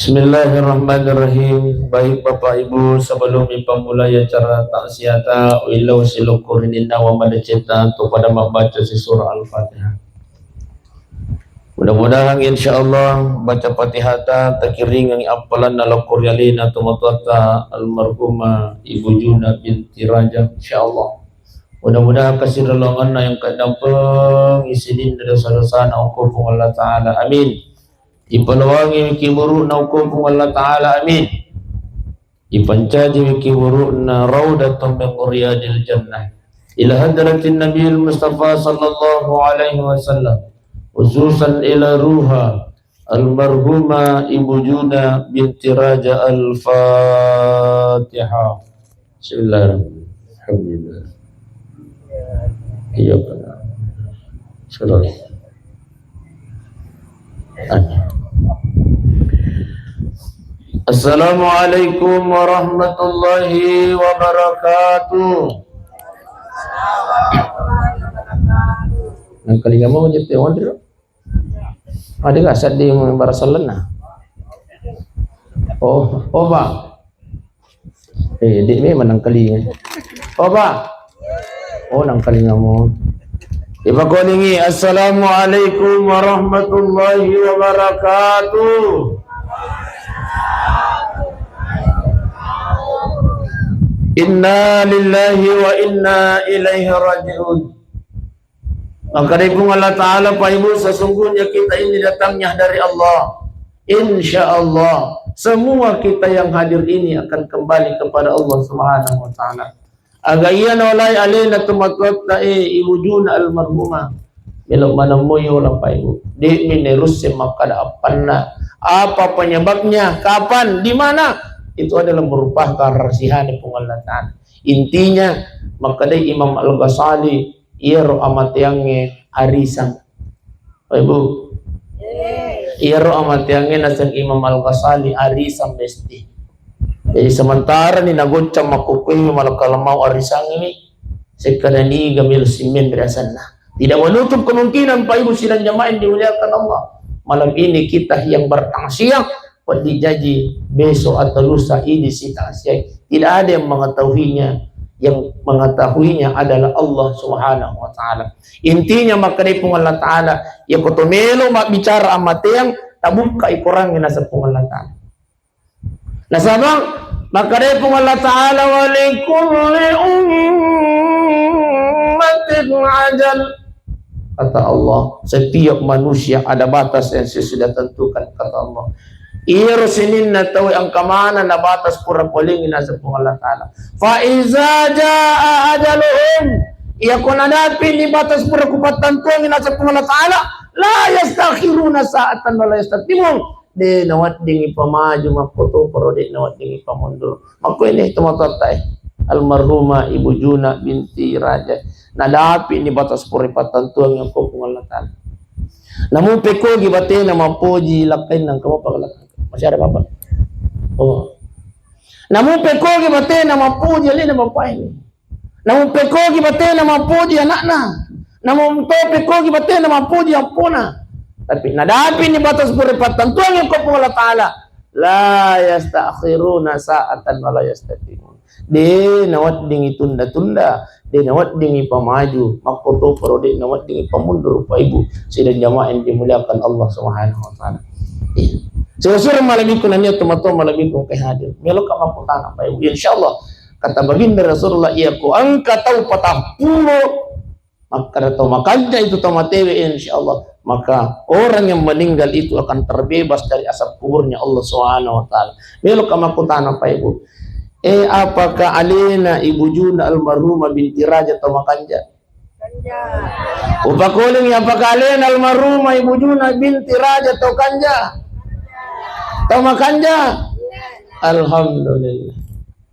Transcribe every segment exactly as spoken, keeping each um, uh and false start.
Bismillahirrahmanirrahim. Baik Bapak Ibu, sebelum ipammulai acara taksiata, uillau silokko rininna wa madeceta to pada mabbaca si surah Al-Fatihah. Mudah-mudahan insyaallah baca Fatihata takiringangi appalanna lokko ri alena tomatoatta almarhumah Ibu Juna binti Raja, insyaallah. Mudah-mudahan kasirelonganna yang kadampeng isininna dosa-dosana okko Puang Allah Ta'ala. Amin. Ipalowangi kiburu'na okko Puang Allah Ta'ala. Amin. Ipancaji kiburu'na raudatun min riyadil jannah ila hadratin Nabiil Mustafa sallallahu alaihi wasallam, khususan ila ruha almarhumah Ibu Juna binti Raja. Al-Fatihah. Bismillahirrahmanirrahim. Alhamdulillah. Iya, Pak. Saudara. Assalamualaikum warahmatullahi wabarakatuh. Nang kalinga mau jette wandiro. Ada nggak sedih membara selenna? Oh, oh, Pak. Eh, dik memang nangkalinga. Oba. Oh, nangkalinga mo. Ipakolingi, "Assalamualaikum warahmatullahi wabarakatuh." Inna lillahi wa inna ilaihi raji'un. Maka dari Puang Allah Ta'ala, Pak Ibu, sesungguhnya kita ini datangnya dari Allah. Insya Allah, semua kita yang hadir ini akan kembali kepada Allah Subhanahu wa Ta'ala. Aga iya naolai alena tomatoatta, eh, Ibu Juna almarhumah. Melo maneng moi yola, Pak Ibu. De'mi nerusse makkada appanna. Apa penyebabnya? Kapan? Di mana? Itu adalah merupakan rahasiane Puang Allah Ta'ala. Intinya, makkadai Imam Al-Ghazali, iyaro amateangnge arisang. Bapak Ibu, iyaro amateangnge naseng Imam Al-Ghazali arisang besti. Jadi sementara ni nagoccang makkukkuimi malakal mau arisang ini, sekkada niga melo simmenre asenna. Tidak menutup kemungkinan, Pak Ibu sidang jamaah yang dimuliakan Allah. Malam ini kita yang bertausiah, Wedding jaji besok atau lusa idi sitasiai. Tidak ada yang mengetahuinya. Yang mengetahuinya adalah Allah Subhanahu wa Ta'ala. Intinya, makkadai Puang Allah Ta'ala, iya ko to melo mabbicara amateang, tabukka i Korangnge naseng Puang Allah Ta'ala. Nasaba makkadai Puang Allah Ta'ala, "Wa likulli ummatin ajal." Kata Allah, setiap manusia ada batas yang sudah tentukan, kata Allah. Iyaro sininna tau engka maneng na batas pura polengi naseng Puang Allah Ta'ala. Fa iza jaa ajaluhum, iya ko nadapi ni batas pura kupattantuangi naseng Puang Allah Ta'ala, la yastakhiruna sa'atan wa la yastaqdimun. De naweddingi pamaju makkotoparo, de naweddingi pamundur. Makkuini tomatoatta e, almarhumah Ibu Juna binti Raja. Nadapi ni batas pura pattantuang okko Puang Allah Ta'ala. Namu pekkogi batena mappoji lakkainna engka mappagalakka. Masih ada apa? Oh. Namu pekkogi batena mappoji alena bapae. Namu pekkogi batena mappoji anakna. Namu to pekkogi batena mappoji appona. Tapi nadapi ni batas pura pattantuang okko Puang Allah Ta'ala. La yastakhiruna sa'atan wa la yastaqdimun. De naweddingi tunda-tunda, de naweddingi pamaju, makkotoparo de naweddingi pamundur, Pak Ibu sidang jamaah yang dimuliakan Allah Subhanahu wa Ta'ala. Iya. Sura-sura malebbiku nania tomatoa malebbiku ke hadir. Meloka makkutana, Pak Ibu. Insyaallah, kata baginda Rasulullah, iya ko engka tau patappulo makkada to makanja itu to matewe, insyaallah, maka orang yang meninggal itu akan terbebas dari azab kuburnya Allah Subhanahu wa Ta'ala. Meloka makkutana, Pak Ibu. Eh, apakah alena Ibu Juna almarhumah binti Raja to makanja? Upakoling, apakah alena almarhumah Ibu Juna binti Raja to kanja? To makanja? Alhamdulillah.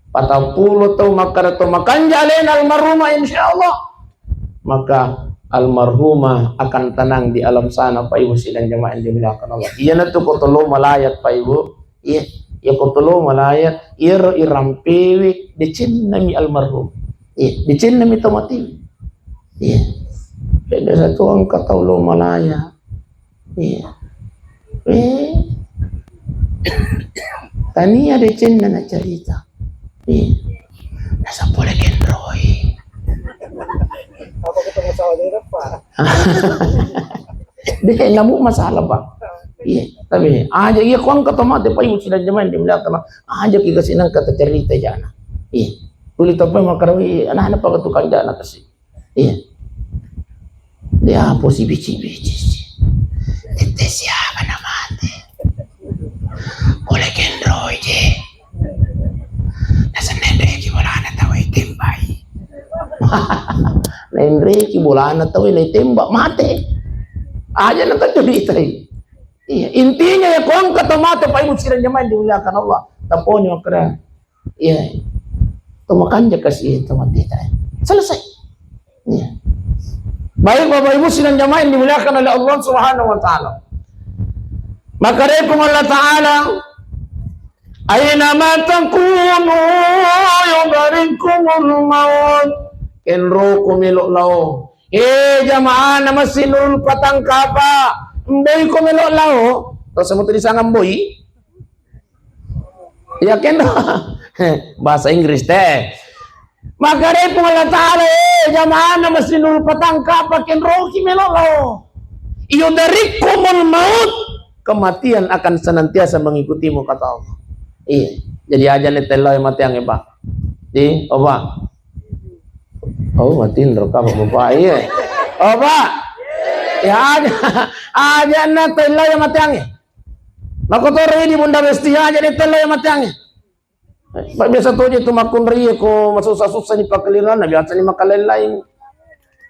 Patappulo tau makkada to makanja alena almarhumah, insyaallah. Maka almarhumah akan tenang di alam sana, Pak Ibu sidang jamaah yang dimuliakan Allah. Iyanatu ko tolo malaya, Pak Ibu. Iya, iya ko tolo malaya, iyaro irampewe decennami almarhum. Iya, decennami to mati. Iya. Beda satu engka tau lo malaya. Iya. Eh. Tania decenna nacarita. Iya. Nasa pole kenroi. Apa ketemu sawah di depan? Deh, namu masalah, Pak. Iya, tapi aja iya kuang kata mate, Pak Ibu sidang jamaah yang dimuliakan Allah. Aja ki kasi nang kata cerita jana. Iya. Tuli topai makarawi anak-anak pakai tukang jana kasi. Iya. Dia apa sih bici-bici sih? Tette siaga na mate. Pole kenroi je. Nasenna enreki bolana tau e tembai. Naenreki bolana tau e naitembak mate. Aja na tacuritai. Iya, intinya ya kuang kata mate, Pak Ibu sidang jamaah yang dimuliakan Allah. Taponi makara. Iya. To makanja kasi to matita. Selesai. Iya. Baik Bapak Ibu sidang jamaah yang dimuliakan oleh Allah Subhanahu wa taala. Maka dari Allah Taala, "Aina ma takunu yudrikumul maut." Kenroko melo lao. Eh, jamaah na Masjid Nurul Patangkapa. Mboi ko melo lao. Terus semua tulisan mboi. Iya kendo. Bahasa Inggris teh. Maka dari Allah Taala, eh, jamaah na Masjid Nurul Patangkapa kenroki melo lao. Yudrikumul maut, kematian akan senantiasa mengikutimu, kata Allah. Iya. Jadi aja ni telo mati yang, Pak. Di, oh, Pak. Oh, mati neraka, Bapak. Iya. Oh, Pak. Ya aja. Aja na telo mati yang. Makotoro ini Bunda Besti aja ni telo mati yang. Pak, biasa tu je tu makkunrai ko masussa-sussa ni pakkelirana, biasa ni makalai-lain.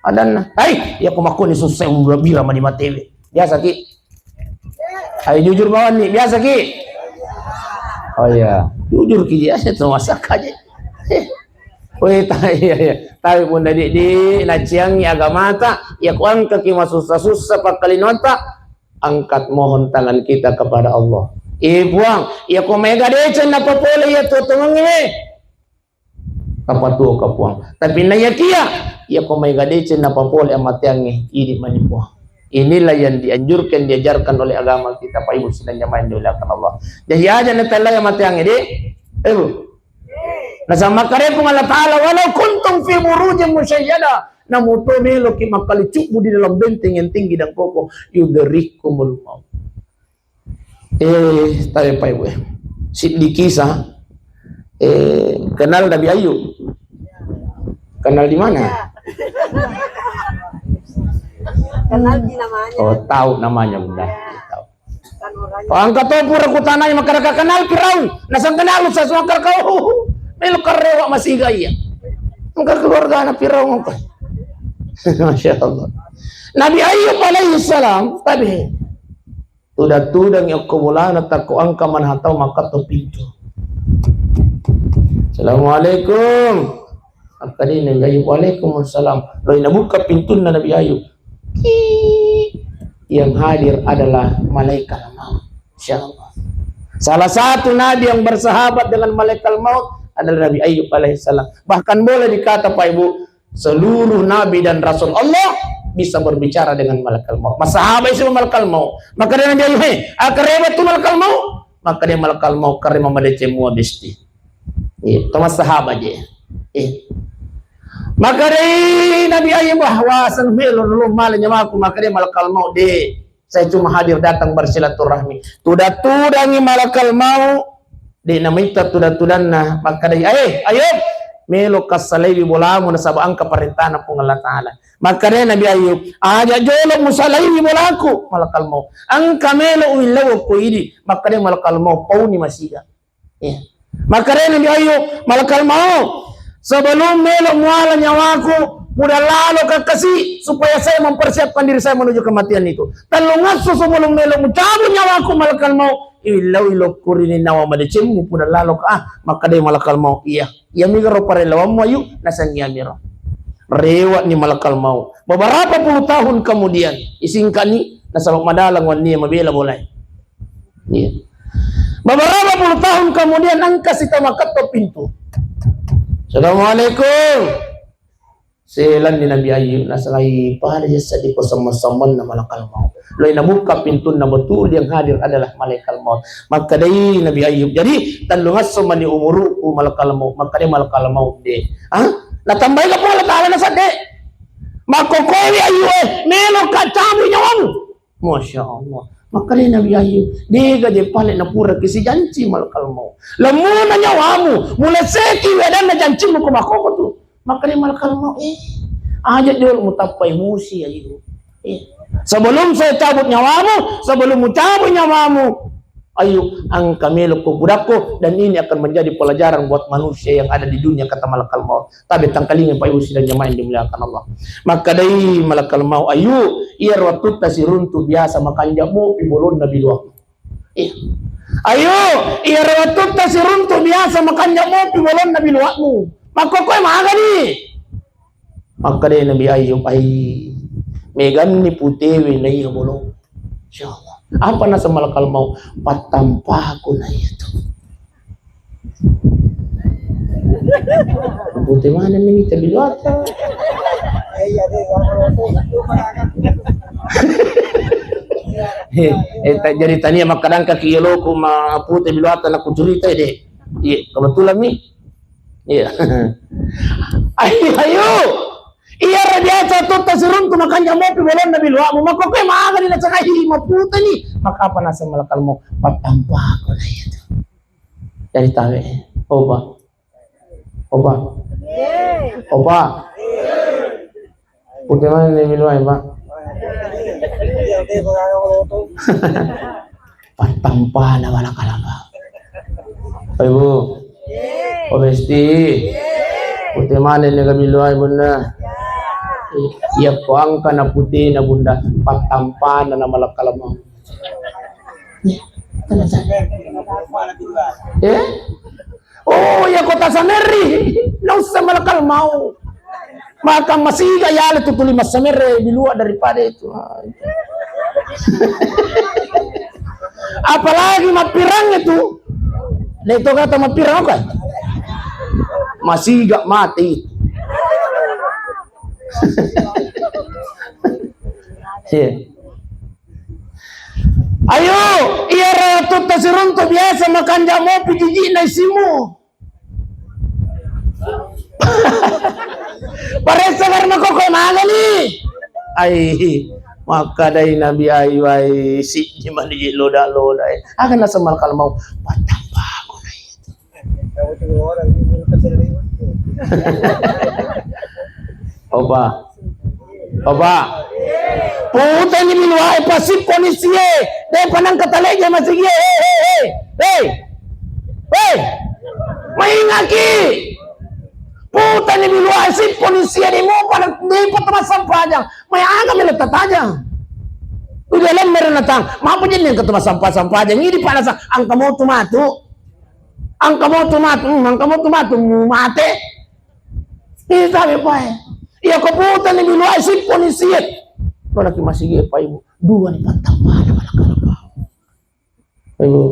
Adanna, "Hai, iya ko makkuni sussa uga bira mani matewe." Biasa ki. Ayo jujur bawang ni, biasa ki. Oh iya, jujur ki dia tu masak aja. Weh, ta-, iya, iya. Tapi pun tadi di naciangi agamata, ya ko engka ki masussa-sussa pakkalinota, angkat mohon tangan kita kepada Allah. Eh, Puang, iya ko maega deceng napapole iya tuo-tuongengnge. Apa tuo ka Puang. Tapi na iya kia, iya ko maega deceng napapole amateangnge, idi mani Puang. Inilah yang dianjurkan, diajarkan oleh agama kita, Pak Ibu sidang jamaah yang dimuliakan Allah. Jadi aja na tella ya mateangnge, di. Eh, Bu. Nasaba makkeda Puang Allah Taala, "Walau kuntum fi burujin musyayyada." Namu to meloki makkalicubbu di dalam benteng yang tinggi dan kokoh, yudrikumul maut. Eh, tapi Pak Ibu, eh. Siddi kisah, eh, kenal Nabi Ayub? Kenal di mana? Kenal di namanya. Oh, tahu namanya, Bunda. Tahu. Oh, engka to pura kutanai, makkeda kenal Firaun. Naseng kenal, Ustaz, makkeda, oh, melo karewa masiga iya. Engka keluargana Firaun engka. Masya Allah. Nabi Ayub alaihi salam, tapi tudang-tudang okko bolana takko engka manhatau makkatto pintu. Assalamualaikum. Makkeda Nabi Ayub, "Waalaikumsalam." Loi nabuka pintunna Nabi Ayub. Ki, yang hadir adalah malaikat maut. Masya Allah. Salah satu nabi yang bersahabat dengan malaikat maut adalah Nabi Ayub alaihissalam. Bahkan boleh dikata, Pak Ibu, seluruh nabi dan rasul Allah bisa berbicara dengan malaikat maut. Masahabat isi malaikat maut. Makkeda Nabi Ayub, "Hei, akkareba tu malaikat maut?" Makkeda malaikat maut, "Kareba madeceng mua besti." Iya, to massahaba je. Iya. Makkeda Nabi Ayub, "Wah, waseng melo nulung mala nyawaku." Makkeda malakal maut, "De, saya cuma hadir datang bersilaturahmi." Tudang-tudangi malakal maut, de namaitta tudang-tudanna. Makkeda, "Eh, Ayub, melo kassalaiwi bolamu nasaba engka parentana Puang Allah Taala." Makkeda Nabi Ayub, "Aja jolo musalaiwi bolaku, malakal maut. Engka melo uwillau ko idi." Makkeda malakal maut, "Pauni masiga." Iya. Makkeda Nabi Ayub, "Malakal maut, sebelum melo muala nyawaku, pudang lalo ka kasi supaya saya mempersiapkan diri saya menuju kematian itu. Tellung esso sebelum melo mucabut nyawaku, malakal maut, iwillaui lokku ri ninnawa madecemmu, pudang lalo ka." Ah, makkeda malakal maut, "Iya. Iya migaro parellawammu, Ayub?" Naseng iyamiro. Rewani malakal maut. Beberapa puluh tahun kemudian, isingkani nasaba madalang wennie mabela bolae. Iya. Beberapa puluh tahun kemudian, engka sita makketto pintu. "Assalamualaikum." Selanni Nabi Ayub, nasengai pada jessa di ko semmen-semmenna malakal maut. Loi nabuka pintunna, betul yang hadir adalah malaikat maut. Makkedai Nabi Ayub, jadi tellung esso mani umuruku malakal maut. Makkedai malakal maut de. Hah? Natambai ka Puang Allah Taala nasadde. Makkokowi Ayub e, melo ka cabui nyawamu. Masya Allah. Makkedai Nabi Ayub, dega je pale napura ki sijanci malakal maut. Lemmuna nyawamu, muleseki wedanna jancimu ko makkoko tu. Makkedai malakal maut, eh, aja jolo mutappa emosi Ayub. Eh, sebelum saya cabut nyawamu, sebelum mucabut nyawamu, Ayub, engka melo ko pudakko, dan ini akan menjadi pelajaran buat manusia yang ada di dunia, kata malakal maut. Tabe tangkalinga Pak Ibu sidang jamaah yang dimuliakan Allah. Makkedai malakal maut, Ayub, iyaro wattutta siruntu biasa makanja mopi bolonna biluang. Iya. Ayub, iyaro wattutta siruntu biasa makanja mopi bolonna biluakmu. Makkokkoe magani. Makkedai Nabi Ayub, ai, meganni putewe naiya bolong. Insyaallah. Apa naseng malakal maut? Pattampako naiya tu. Pute manenni mita biluata. Eh, eh, ta-, jadi tania makkadangka ki yoloku ma pute biluata nakucurita de. Iya, kebetulan mi. Iya. Ayo, ayo. Iyaro biasa tutta siruntu makanja mopi bolonna biluamu. Makkokkoe magani nasengai maputani. Maka apa naseng malakal maut? Pattampako naiya tu. Jadi tabe. Oba. Oba. Oba. Pute manenni biluae, Pak. Pattampana malakal maut. Ibu. Oh, Besti. Pute manenni ka biluae, Bunda. Iya, ko engka na putena, Bunda, pattampana na malakal maut. Iya, tenang saja. Eh? Oh, iya, kota Sameri. Nggak usah malakal maut. Maka masiga yale tu tuli massamere bilua daripada itu. Ah, itu. Apalagi mappirang itu. Dai to kata mappirang apa? Masiga mati itu. Iya. Ayo, iyaro tutta siruntu biasa makanja mopi jiji'na isimu. Paressa karena koko magani. Ai, makkadai Nabi Ayub, ai, sijji mani ji loda-loda, eh. Aga naseng malakal maut, pattampako naiya tu. Oba. Oba. Putani biluae pasipponi sie. Depa nangka taleja masigie. Hei, hei, hei. Hei. Hei. Maingaki. Putani biluae sipponi sie, de mopa na, de mopa tamassempajang. Mai aga melo tatajang. Udah lemmere natang. Mampu jeneng ke tamassempajang. Idi panasa angka motu matu. Angka motu matu, hmm, angka motu matu, mu mate. Ih, tabe pae. Iya ko putani biluae sipponi sie. Lo laki masigi e, Pak Ibu. Dua ni pattampana malakal maut. Pak Ibu.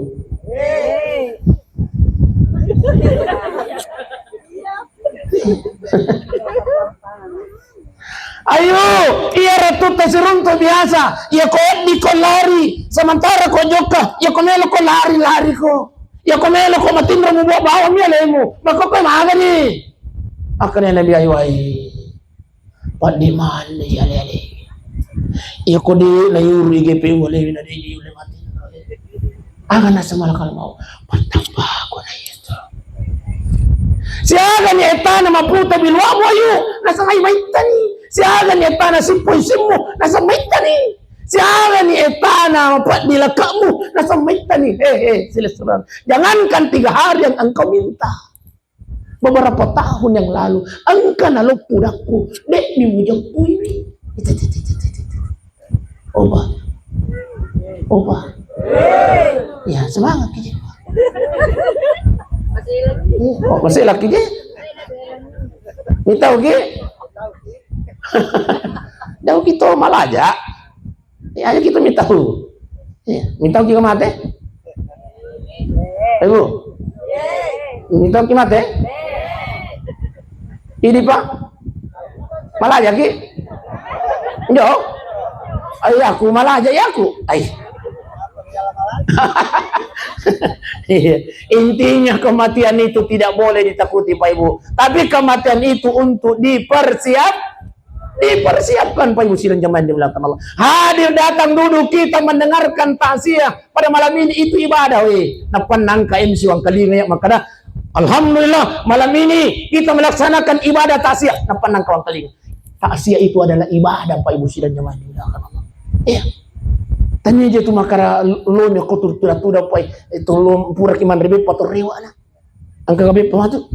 Ayo, iyaro tutta siruntu biasa. Iya ko eddi ko lari, sementara ko jokka, iya ko melo ko lari, lari ko. Iya ko melo ko matinro mu bawa bawang mi alemu. Makkokkoe magani. Akkana Nabi Ayub, ai. Paddi manne ale-ale. Iya ko de na yuru I G P U alewi na de ji ule mati. Aga naseng malakal maut, pattampako naiya tu. Siagani ettana maputa biluamu Ayub, nasengai maittani. Siagani ettana sippo isimmu, naseng maittani. Siagani ettana mapeddi lakkamu, naseng maittani. He, he, silessureng. Jangankan tiga hari yang engkau minta. Beberapa tahun yang lalu, engka naloppu dakku, de' mi mujeppuiwi. Oba. Oba. Ya, semangat ki. Oh, masih lagi ki? Mitau ki? Dau kita malaja. Ya, aja kita mitau. Iya, mitau ki mate? Ibu? Mitau ki mate? Idi, Pak? Malaja ki? Jo? Ai aku malaja ya aku. Ai. Iya. Intinya kematian itu tidak boleh ditakuti, Pak Ibu. Tapi kematian itu untuk dipersiap, dipersiapkan, Pak Ibu sidang jamaah yang dimuliakan Allah. Hadir datang duduk kita mendengarkan takziah pada malam ini itu ibadah, weh. Nappa nangka M C wangkalinga ya makkada, "Alhamdulillah, malam ini kita melaksanakan ibadah takziah." Nappa nangka wangkalinga. Takziah itu adalah ibadah, Pak Ibu sidang jamaah yang dimuliakan Allah. Iya. Tania je tu makkada lo nyo ko tur tuda-tuda, Pak, itu lo pura ki manre beppa to rewa na. Engka ka beppa matu.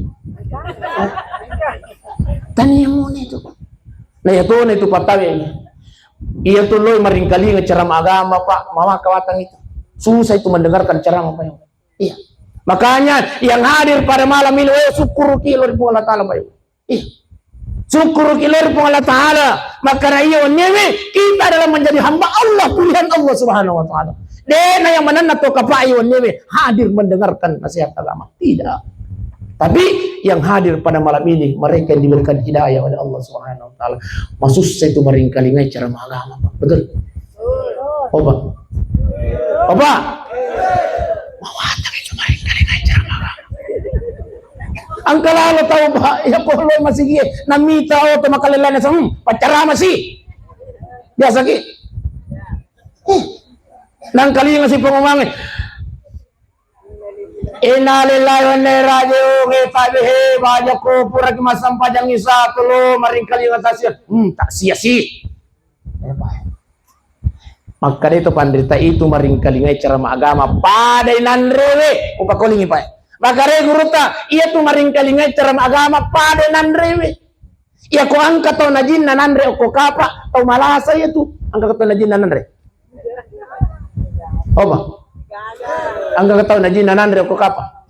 Tania mone tu. Nah, iya tona itu pattawe. Iya tu lo maringkalinga ceramah agama, Pak, mawakka watang itu. Susah itu mendengarkan ceramah, Pak. Iya. Makanya yang hadir pada malam ini, oh, syukuruki lao ri Puang Allah Taala, Pak. Iya. Syukuruki lao ri Puang Allah Taala. Maka iya wenniewe kita adalah menjadi hamba Allah, pilihan Allah Subhanahu wa Taala. Dena yang manenna to kapa iya wenniewe hadir mendengarkan nasihat agama. Tidak. Tapi yang hadir pada malam ini mereka yang diberikan hidayah oleh Allah Subhanahu wa Taala. Masussa itu maringkalingai ceramah agama, Pak. Betul? Opa. Opa. Mawatang itu maringkalingai ceramah agama. Engka lalo tau, Pak, iya ko lo masigi e, namita oto makalelana sa, hmm, paccarama si. Biasa ki. Eh. Nangkalinga si pengumuman e. Innalillahi wa inna ilaihi raji'un. Eh, tabe he, baja ko pura ki massempajang isa tu lo maringkalinga takziah. Hmm, takziah si. Makkeda itu panrita itu maringkalingai ceramah agama padai nanrewe. Upakolingi, Pak. Makkeda gurutta, iya tu maringkalingai ceramah agama padai nanrewe. Iya ko engka tau najinna nanre okko kapa, tau malasa iya tu. Engka tau najinna nanre. Apa? Engka tau najinna nanre okko kapa.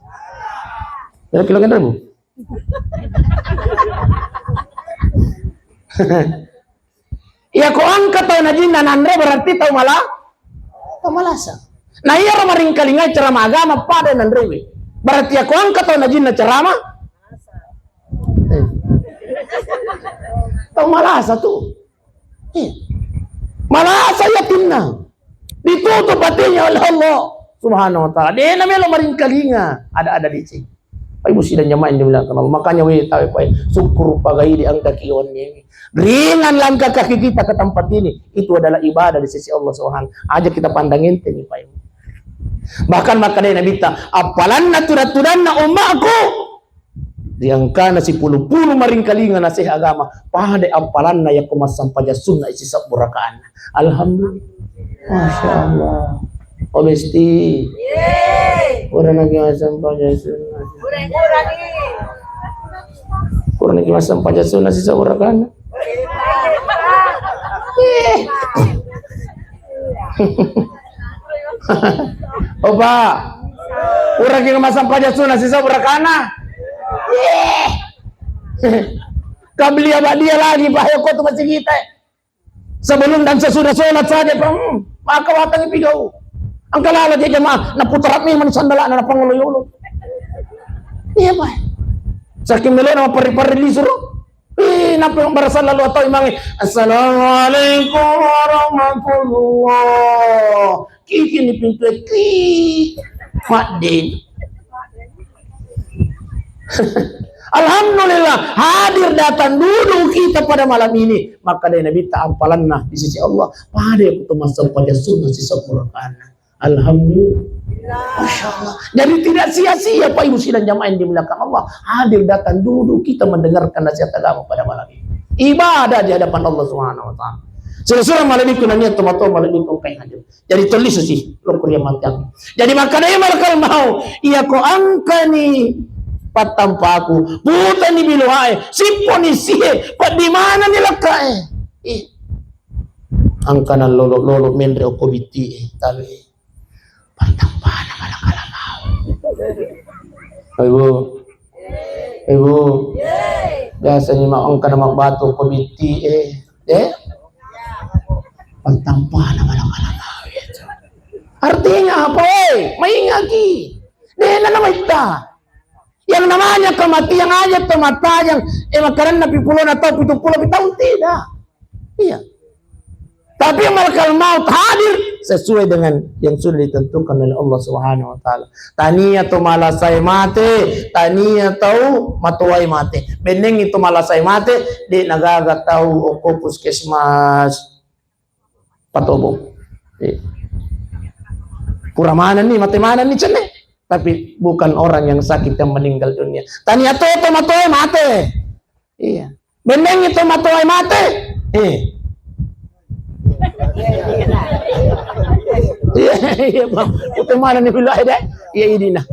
Kira-kira kan ribu. Iya ko engka tau najinna nanre berarti tau mala-, tau malasa. Nah, iya ro maringkalingai ceramah agama pada nanrewe. Berarti iya ko engka tau najinna ceramah, eh, tau malasa tu. Eh. Malasa iya tinna. Ditutup hatinya oleh Allah Subhanahu wa Ta'ala. Dena melo maringkalinga ada-ada di sini. Pak Ibu sidang jamaah yang dimuliakan Allah. Makanya we tawe pae syukur pagai di angka kiwan ini. Ringan langkah kaki kita ke tempat ini. Itu adalah ibadah di sisi Allah Subhanahu. Aja kita pandang enteng, Pak Ibu. Bahkan makkeda Nabitta, appalanna tuda-tudanna ummaku. Riangkana sipulu-pulu maringkalinga nasihat agama. Pada appalanna yakko massempajang sunna isi sabbu rakaanna. Alhamdulillah. Masya Allah. Oh, Besti. Yeay. Pura naki massempajang sunna. Pura, pura ni. Pura naki massempajang sunna sisa pura kana. Eh. Opa. Pura ki massempajang sunna sisa pura kana. Eh. Kabli abadia lagi, bahaya ko tu masih kita. Sebelum dan sesudah sholat saja, Pak, hmm, maka watangi pigau. Engka lalo je jamaah, naputar mi mani sandalana, napangolo-yolo. Iya, Pak. Saking melona mapparri-parri lisu ro. Ih, napa yang berasa lalu atau imangi, "Assalamualaikum warahmatullah." Kiki ni pintu e, klik. Madden. Alhamdulillah, hadir datang dulu kita pada malam ini. Maka dari Nabi ta ampalanna di sisi Allah, pada yang kutu masa pada sunnah sisa Quran. Alhamdulillah. Masya Allah. Jadi tidak sia-sia Pak Ibu sidang jamaah yang dimuliakan Allah. Hadir datang dulu kita mendengarkan nasihat agama pada malam ini. Ibadah di hadapan Allah Subhanahu wa Ta'ala. Sura-sura malam itu nanya teman-teman malam itu kayak hadir. Jadi tulis sih, lo kuliah mati aku. Jadi makanya malakal mau, iya ko angkani pattampaku, puta ni biluhae, sippo ni sihe, pa di mana ni lekkae? Ih. Angkana lolo-lolo menre okko bitti, eh, tapi pattampana malakal mau. Ibu, Ibu, biasanya mau angkana mau batu okko bitti, eh. Eh? Pattampana malakal mau itu. Artinya apa, eh? Maingaki. Dena namaitta. Yang namanya kematian aja to mattajang, eh, makanan napi pulona tau, pitu puluh tahun, tidak. Iya. Tapi yang malakal maut hadir sesuai dengan yang sudah ditentukan oleh Allah Subhanahu wa Ta'ala. Tania to malasai mate, tania tau matoai mate. Bennengngi to malasai mate, de nagaga tau okko puskesmas Patobo. Eh. Pura manenni, mate manenni cenne. Tapi bukan orang yang sakit yang meninggal dunia. Tania to to matoai mate. Iya. Bennengngi to matoai mate. Eh. Iya, iya, Bang. Itu mana nih bila ada? Iya, ini nah.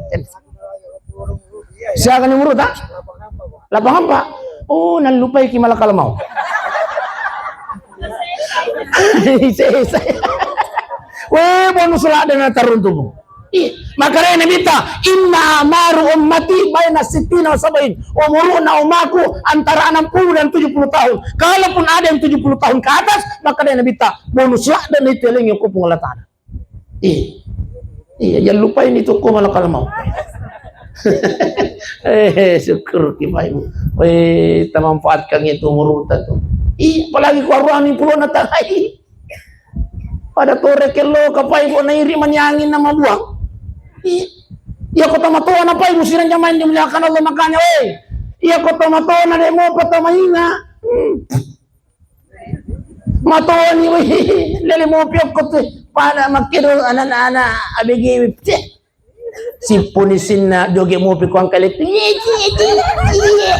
Siaga ni umuru ta? Lapang ampa. Oh, nallupai ki malakal maut. Ise, ise. Weh, bonus ladde na taruntumu. Iya, makanya Nabi ta, "Inna amaru ummati baina sittina wa sab'in." Umuruna umaku antara enam puluh dan tujuh puluh tahun. Kalaupun ada yang tujuh puluh tahun ke atas, maka dia Nabi ta, bonus ladde na itu elengi ko Puang Allah Ta'ala. Iya. Iya, jangan lupain itu ko malakal maut. Eh, syukur ki, Bapak Ibu. Weh, kita manfaatkan itu umur kita tuh. Iya, apalagi ko aruani pulona tarai. Pada tore kello ka Bapak Ibu, nairi maniangin nama buang. Iya. Iya, ko tomatoa na Bapak Ibu sirang jamaah yang dimuliakan Allah, makanya, weh. Iya, ko tomatoa na demo patamaina. Hmm. Matoni, wih, lele mopi okko tu. Pada makkedo anak-anak A B G, wih, ceh. Sipuni sinna joge mopi ko angka lettu. Iye, iye, iye, iye.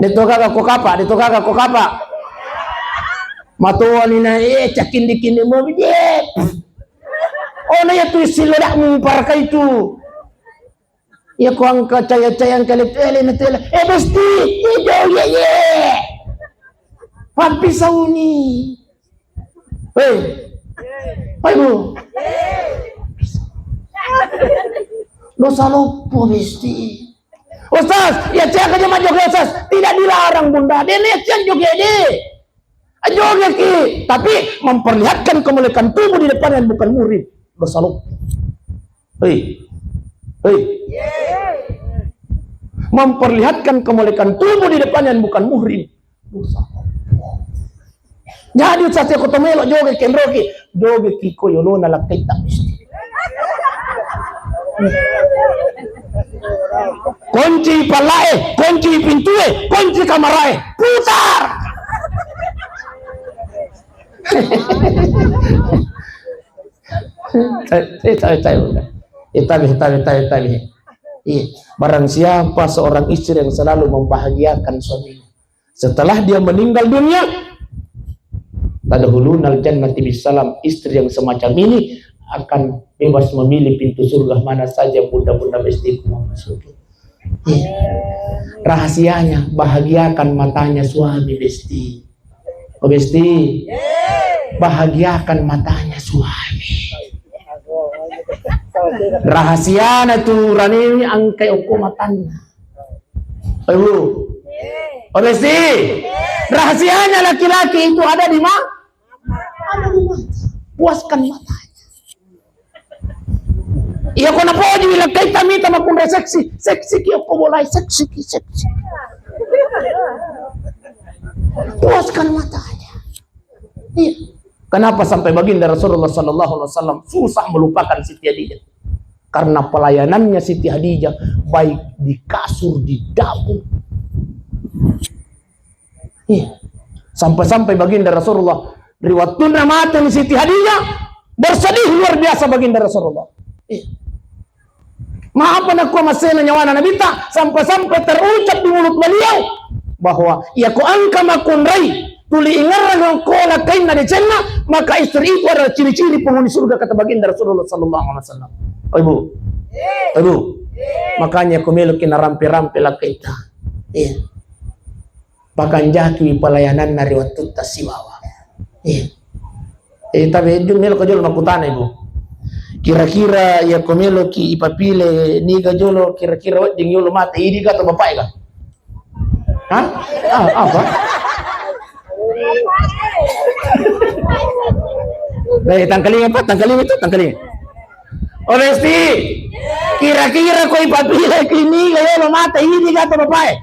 Deto gaga ko kapa, deto gaga ko kapa. Matoni na, eh, cakindi-kindi mopi, je. Oh, na iya tu sillo dak mumpar ka itu. Iya ko angka caya-caya angka le-, ele na tela. Eh, Besti, iya jauh, iya, iya. Pappi sauni. Hei. Hai, Bu. Dosa loppo, Besti. Ustaz, ya cek aja mah joge, Ustaz. Tidak dilarang, Bunda. Dia lihat yang joge deh. Joge ki, tapi memperlihatkan kemolekan tubuh di depan yang bukan muhrim. Dosa loppo. Hei. Hei. Memperlihatkan kemolekan tubuh di depan yang bukan muhrim. Dosa. Jadi, Ustaz, iya ko tomelo joge kenroki, joge ki ko yolona lakkaitta. Kunci pallae, kunci pintue, kunci kamarae, putar. Tabe, tabe, tabe, tabe. Eh, tabe, tabe, tabe, tabe. Iya, barang siapa seorang istri yang selalu membahagiakan suaminya, setelah dia meninggal dunia, tadkhulunal jannati bisalam, istri yang semacam ini akan bebas memilih pintu surga mana saja bunda-bunda bestiku mau masuki. Iya. Rahasianya, bahagiakan matanya suami, Besti. Oh, Besti. Bahagiakan matanya suami. Rahasiana tu ranewi angkai okko matanna. Oh, Ibu. Oh, Besti. Rahasianya laki-laki itu ada di ma-, ada di mata. Puaskan matanya. Iya, ko napoji wi lakkaitta mita makkunrai seksi, seksi ki okko bolai, seksi ki, seksi. Puaskan matanya. Iya. Kenapa sampai Baginda Rasulullah sallallahu alaihi wasallam susah melupakan Siti Khadijah? Karena pelayanannya Siti Khadijah baik di kasur, di dapur. Iya. Sampai-sampai Baginda Rasulullah, ri wettunna mateni Siti Khadijah, bersedih luar biasa Baginda Rasulullah. Iya. Maapa nakko masena nyawana Nabitta, sampai-sampai terucap di mulut beliau bahwa, "Iya ko engka makkunrai tuli ingerrang ko lakkainna decenna, maka istri itu adalah ciri-ciri penghuni surga," kata Baginda Rasulullah sallallahu alaihi wasallam. Oh, Ibu. Oh, Ibu. Makanya ko meloki narampe-rampe lakkaitta. Iya. Pakanjakiwi pelayananna ri wettutta sibawa. Iya. Eh, tapi itu melo ko jolo makkutana, Ibu. Kira-kira iya ko meloki ipapile niga jolo, kira-kira wedding yolo mate, idi ka atau bapak ka? Hah? Ah, apa? Eh, tangkalinga, Pak, tangkalinga itu, tangkalinga. O Besti, kira-kira ko ipapileki niga yolo mate, idi gato bapae?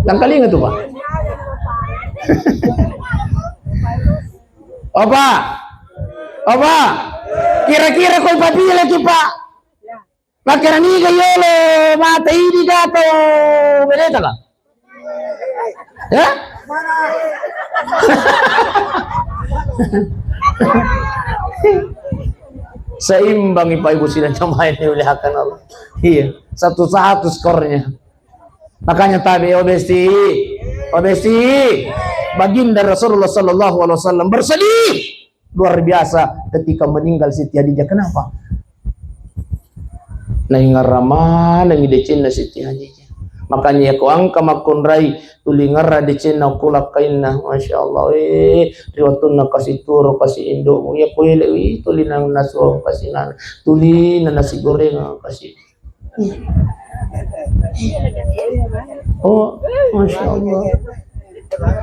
Tangkalinga tu, Pak. Opa, opa, kira-kira ko ipapileki, Pak? Makkeda niga yolo mate, idi gato bedeta ka? Ya? Seimbang Ipa Ibu sidang jamaah yang dimuliakan Allah. Iya, satu satu skornya. Makanya tabe, o Besti, o Besti, Baginda Rasulullah sallallahu alaihi wasallam bersedih luar biasa ketika meninggal Siti Khadijah. Kenapa? Naingerra manengi decenna Siti Khadijah. Makanya yako engka makkunrai tuli ngerra decenna okko lakkainna. Masya Allah, eh, ri wettunna kasi turu, kasi indomu. Yako ele, wi, tuli nang nasuang kasi nana. Tuli na nasi goreng kasi. Oh, Masya Allah.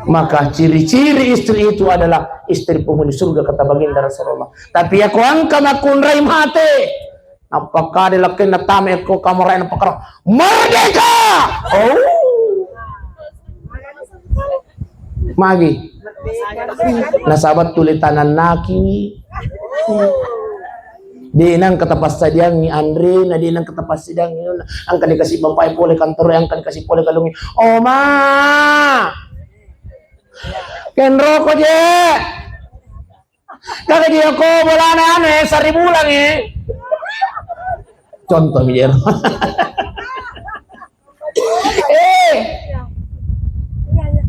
Maka ciri-ciri istri itu adalah istri penghuni surga, kata Baginda Rasulullah. Tapi yako engka makkunrai mate, napakkade lakkainna tama ko kamarae, napakkara, "Merdeka!" Oh. Magi. Nasaba tuli tanannakiwi. De nengka tapassadiangngi anrena, de nengka tapassadiangngi anunna. Engka dikasi bapae pole kantoro, engka dikasi pole galungnge. Oma! Kenroko je! Kaga dia ko bolana anu, eh, sari bulang, eh. Contoh mi jero. Eh.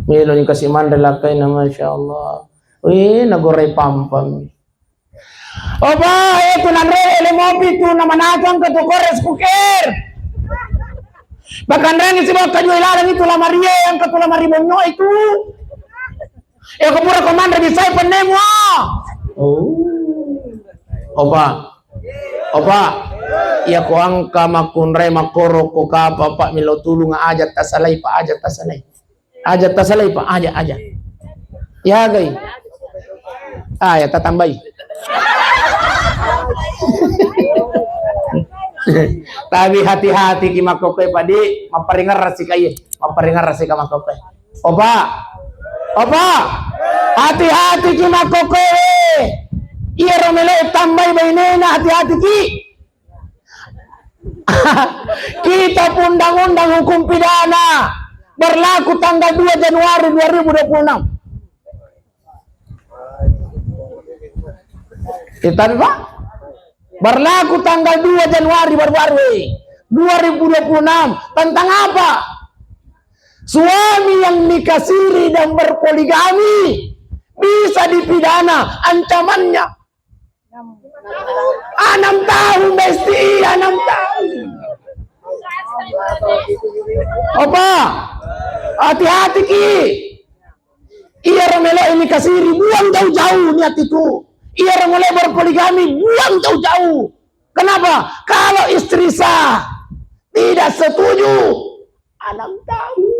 Melo ni kasi manre lakkainna, Masya Allah. Wih, nagorai pampang. Opa, eh, tu nanre ele mopi tu namanakang ke tu kores kuker. Bakanrangi sibawa kaju ilalang itu lamarie, yang ke tu lamari bonyo itu. Iya ko pura ko manre bisai pennemu, ah. Oh. Opa. Opa. Iya ko engka makkunrai makkoro ko kapa, Pak, melo tulung, aja tasalai, Pak, aja tasalai. Aja tasalai, Pak, aja, aja. Ya, gai. Ah, ya tatambai. Tapi hati-hati ki makkokkoe, Pak, di, mapparingerrasi ka iye, mapparingerrasi ka makkokkoe. Opa, opa, hati-hati ki makkokkoe. Iyaro melo tambai bainena, hati-hati ki. Kitab Undang-Undang Hukum Pidana berlaku tanggal dua Januari dua ribu dua puluh enam. Kita, Pak? Berlaku tanggal dua Januari baru-baru ini, dua ribu dua puluh enam. Tentang apa? Suami yang nikah siri dan berpoligami bisa dipidana, ancamannya enam tahun, Besti, enam tahun. Apa? Hati-hati ki. Iyaro melo ini kasiri, buang jauh-jauh niat itu. Iyaro mulai berpoligami, buang jauh-jauh. Kenapa? Kalau istri sah tidak setuju, enam tahun.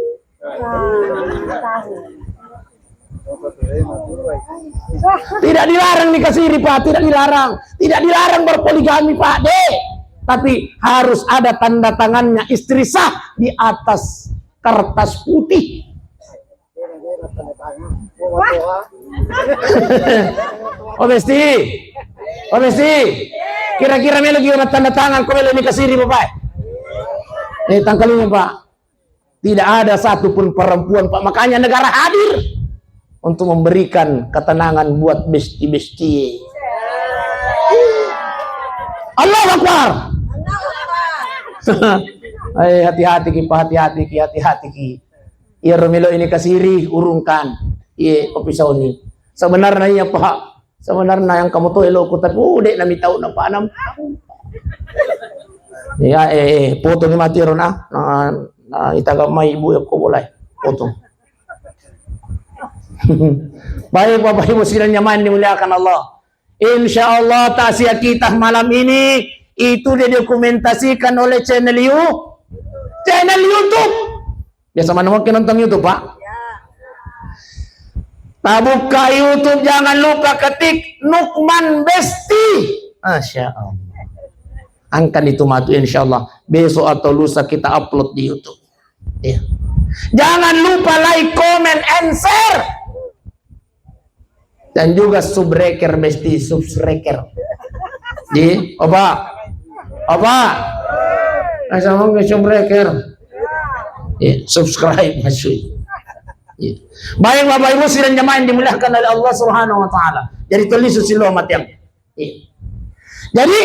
Tidak dilarang nikah siri, Pak, tidak dilarang. Tidak dilarang berpoligami, Pak, deh. Tapi harus ada tanda tangannya istri sah di atas kertas putih. Oh, Besti. Oh, Besti. Kira-kira melo gimana tanda tangan ko melo nikah siri, Bapak? Eh, tangkalinga, Pak. Tidak ada satu pun perempuan, Pak. Makanya negara hadir untuk memberikan ketenangan buat besti-besti. Allahu Akbar. Eh, hati-hati ki, Pak, hati-hati ki, hati-hati ki. Iyaro melo ini kasiri, urungkan. Iye, kopi sauni. Sebenarnya iya, Pak. Sebenarnya yang kamu tuh elokku, tapi, uh, dek nami tahu napa enam tahun. Iya, eh, eh, potong mati ro na. Nah, nah, ita gak mai ibu ya, kok boleh potong. Baik, Bapak Ibu sidang jamaah yang dimuliakan Allah. Insya Allah, takziah kita malam ini itu didokumentasikan oleh channel you, channel YouTube. Biasa mana mungkin nonton YouTube, Pak? Tabukka YouTube, jangan lupa ketik Nukman Besti. Masya Allah. Angkani tu matu, insya Allah besok atau lusa kita upload di YouTube. Iya. Jangan lupa like, comment, and share. Dan juga subscriber, Besti, subscriber. Di, apa? Apa? Asal mau subscriber. Iya, subscribe maksud. Iya. Baik Bapak Ibu sidang jamaah yang dimuliakan oleh Allah Subhanahu wa taala. Jadi tulis silo matiang. Iya. Jadi,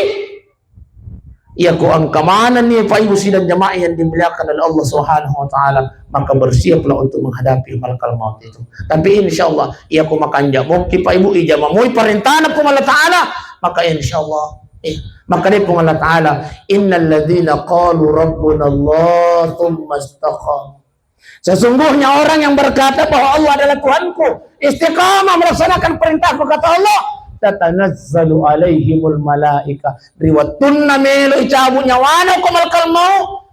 iya ko engka manenni Bapak Ibu sidang jamaah yang dimuliakan oleh Allah Subhanahu wa taala, maka bersiaplah untuk menghadapi malakal maut itu. Tapi insya Allah, iya ko makanja mungkin Bapak Ibu ijama moi parentana Puang Allah Taala, maka insya Allah, eh, maka dia Puang Allah Taala, "Innal ladzina qalu rabbuna Allah tsumma istaqamu." Sesungguhnya orang yang berkata bahwa Allah adalah Tuhanku, istiqamah melaksanakan perintahku, kata Allah, "Tatanazzalu alaihimul malaika." Ri wettunna melo icabu nyawana ko malakal maut,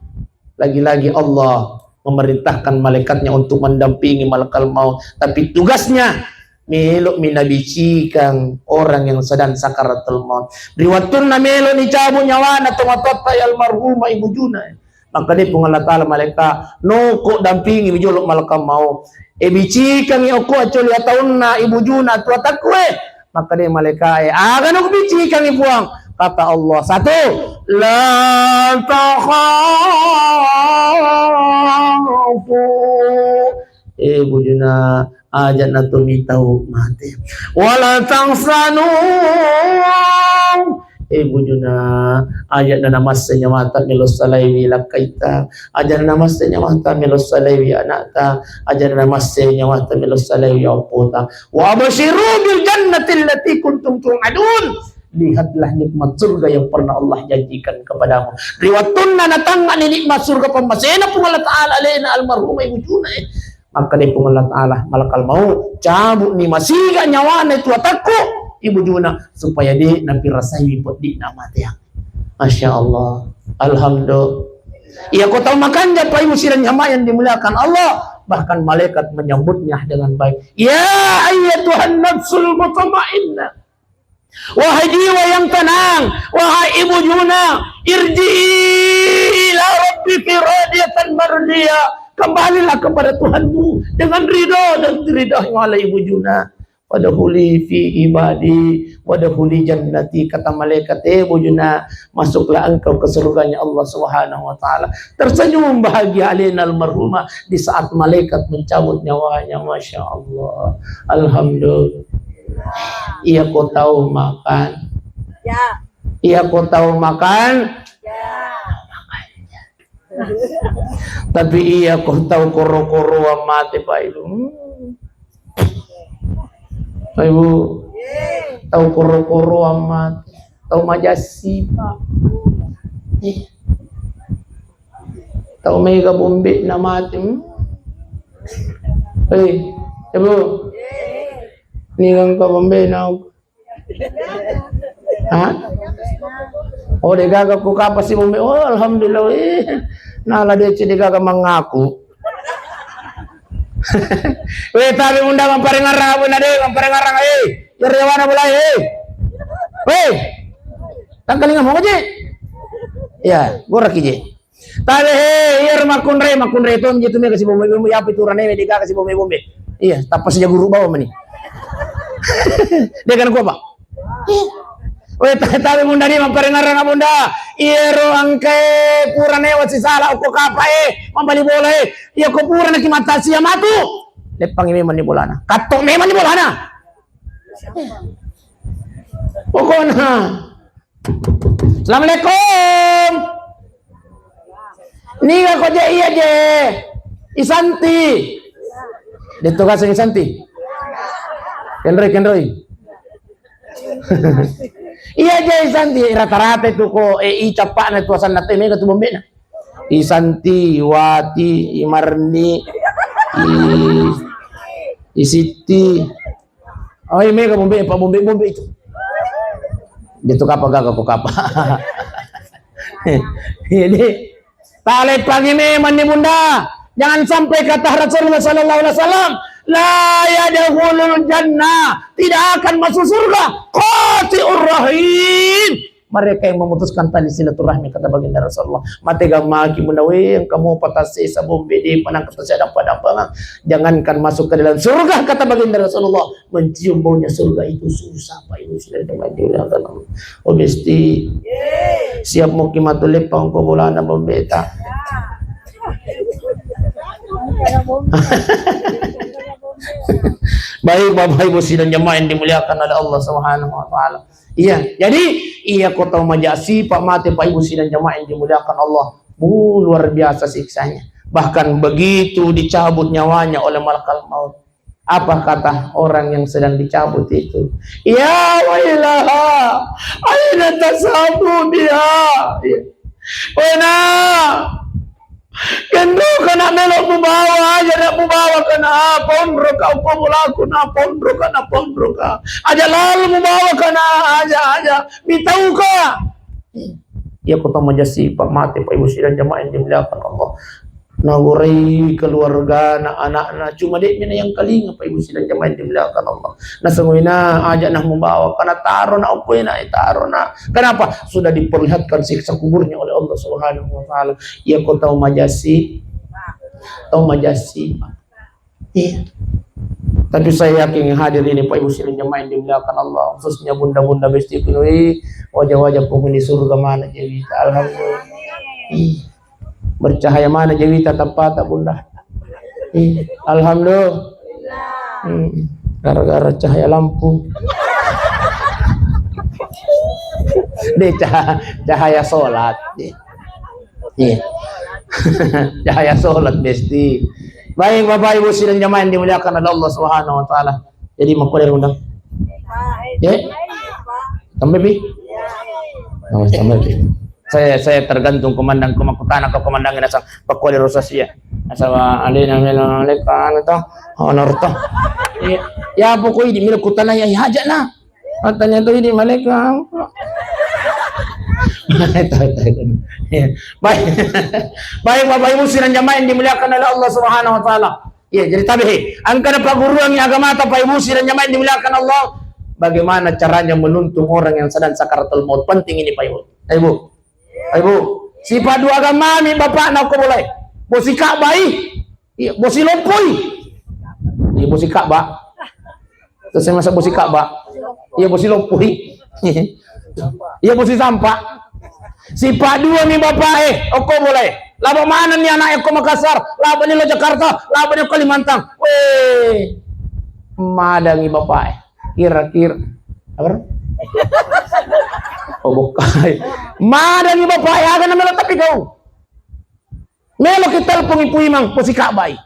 lagi-lagi Allah memerintahkan malaikatnya untuk mendampingi malakal maut. Tapi tugasnya, melo mi nabicikang orang yang sedang sakaratul maut. Ri wettunna melo nicabu nyawana tomatoatta almarhumah Ibu Juna. Makkeda Puang Allah Taala malaika, "Noko dampingi mi jolo malakal maut. E bicikangi okko acoli ataunna Ibu Juna tuatakku e." Makkeda malaika e, "Aga noko bicikangi Puang?" Kata Allah, satu, "La takhafu." Eh, Ibu Juna, aja' na to mitau mate. "Wala tahzanu." Eh, Ibu Juna, aja' na namasse nyawata melo salaiwi lakkaita. Aja' na namasse nyawata melo salaiwi anakta. Aja' na namasse nyawata melo salaiwi oppota. "Wa absyiru bil jannati allati kuntum tu'adun." Lihatlah nikmat surga yang pernah Allah janjikan kepadamu. Ri wettunna natangngani nikmat surga pammasena Puang Allah Taala alena almarhumah Ibu Juna e. Makkeda Puang Allah Taala, malakal maut, "Cabu'ni masiga nyawana itu atakku, Ibu Juna, supaya de' napirasaiwi peddi'na mate." Masya Allah. Alhamdulillah. Iya ko tau makanja Bapak Ibu sidang jamaah yang dimuliakan Allah, bahkan malaikat menyambutnya dengan baik. "Ya ayyatuhan nafsul mutmainnah." Wahai jiwa yang tenang, wahai Ibu Juna, "Irji'i ila rabbiki radiyatan mardiyah." Kembalilah kepada Tuhanmu dengan ridho dan diridhoi oleh Ibu Juna. "Wadkhuli fi ibadi, wadkhuli jannati," kata malaikat, "Eh, Ibu Juna, masuklah engkau ke surganya Allah Subhanahu wa Ta'ala." Tersenyum bahagia alena almarhumah di saat malaikat mencabut nyawanya. Masya Allah. Alhamdulillah. Iya ko tau makan. Ya. Iya ko tau makan. Ya. Tapi iya ko tau koro-koroang mate, Pak Ibu. Hmm. Pak Ibu, tau koro-koroang mate. Tau majassi, Pak. Eh. Tau mega bombe'na mate. Hmm. Eh, Ibu. Ni engka bombe'na. Ha? Oh, de'gaga ku kapa si bombe. Oh, alhamdulillah. Eh, nala deceng de'gaga mangaku. Weh, tabe munda mamparengarang apa na de, mamparengarang, eh. Iyaro yawana bolai, eh. Weh. Tangkalinga mo je. Ya, goraki je. Tabe he, iyaro makkunrai, makkunrai tonji tu mega si bombe-bombe, yapi tu rane de'gaga si bombe-bombe. Iya, tappa sija guru bawa mani. De'gaga ku apa? Weh, ta-, tabe munda ni mamparengarang munda. Iyaro engkae pura newa sisala okko kapa e, mambali bola e. Iya ko pura naki mata sia matu. Leppangi memang ni bolana. Katto memang ni bolana. Pokokna. Assalamualaikum. Niga ko je iya je. Isanti. De'to kaseng Isanti. Kenroi, kenroi. Iya je Isanti, rata-rata itu ko, eh, i cappa'na tu asanna te mega tu bombe'na. Isanti, Wati, Imarni, i, Isitti. Oh, iya, mega bombe, pa bombe, bombe itu. De'to kapa gaga ko kapa. Jadi, taleppangi memang ni bunda. Jangan sampai kata Rasulullah sallallahu alaihi wasallam, La yadkhulul jannah, tidak akan masuk surga, qati'ur rahim, mereka yang memutuskan tali silaturahmi, kata baginda Rasulullah. Mate gamaki munawe, engka mo patasse sabombe, de panang kata saya dapat-dapat. Jangankan masuk ke dalam surga, kata baginda Rasulullah. Mencium baunya surga itu susah, Pak Ibu, sudah teman dimuliakan Allah. Oh, besti. Siap muki matu lepang ko bolana bombeta. Baik, Bapak Ibu sidang jamaah yang dimuliakan oleh Allah Subhanahu wa Ta'ala. Iya, jadi iya ko tau maja sipa mate, Pak Ibu sidang jamaah yang dimuliakan Allah. Bu, luar biasa siksanya. Bahkan begitu dicabut nyawanya oleh malakal maut, apa kata orang yang sedang dicabut itu? Ya wailaha, aina tasabu biha? Iya. Wena, kenro kana melo mubawa, aja nak mubawa kana, pondro ka uko mulaku na pondro kana pondro ka. Aja lalu mubawa kana, aja, aja. Mitauka. Iya ko tau maja sipa mate, Pak Ibu sidang jamaah yang dimuliakan Allah. Nagorai keluargana, anakna, cuma de mina yang kalinga, Pak Ibu sidang jamaah yang dimuliakan Allah. Nasengoina aja nah mubawa, karena taro na ukoina, eh, taro na. Kenapa? Sudah diperlihatkan siksa kuburnya oleh Allah Subhanahu wa Ta'ala. Iya ko tau maja si, tau maja sipa. Iya. Tapi saya yakin yang hadir ini, Pak Ibu sidang jamaah yang dimuliakan Allah, khususnya bunda-bunda besti kunui, wajah-wajah penghuni surga mana jadi. Alhamdulillah. Iya. Bercahaya mana jawita tappata, Bunda? Iya. Alhamdulillah. Hmm. Gara-gara cahaya lampu. Deh, cah-, cahaya sholat. Iya. Iya. Cahaya sholat, besti. Baik, Bapak Ibu sidang jamaah yang dimuliakan oleh Allah Subhanahu wa Ta'ala. Jadi, mau kuliah undang? Ya? Tambah, Pi? Oh, tambah, Pi. Saya, saya tergantung komandan, ko makkutana ke komandan, nasa pakkua di Rosasia. Nasa wa alena melo leka anu to, honor to. Iya. Ya, pokoknya di melo kutana ya, ya aja nah. Katanya tuh ini malaikat. Iya. Baik. Baik, Bapak Ibu sidang jamaah yang dimuliakan oleh Allah Subhanahu wa Ta'ala. Iya, jadi tabe, he. Engka na pagguruangi agamata, Pak Ibu sidang jamaah yang dimuliakan Allah. Bagaimana caranya menuntung orang yang sedang sakaratul maut? Penting ini, Pak Ibu. Pak Ibu. Pak Ibu. Sipa dua agamami bapakna ko boleh. Bosi Ka'bah i. Iya, bosi lompoi. Iya, bosi Ka'bah. Terus saya masa bosi Ka'bah. Iya, bosi lompoi. Iya, bosi sampah. Sipa dua mi bapak, eh, okko boleh. Laba mana ni anak okko Makassar, laba ni lo Jakarta, laba ni Kalimantan. Weh, madangi bapak, eh. Kira-kira. Apa? Oh, bukai. Madangi bapak, eh, aga namelo tapi kau. Melo ki telpon Ibu Imang, bosi Ka'bah i.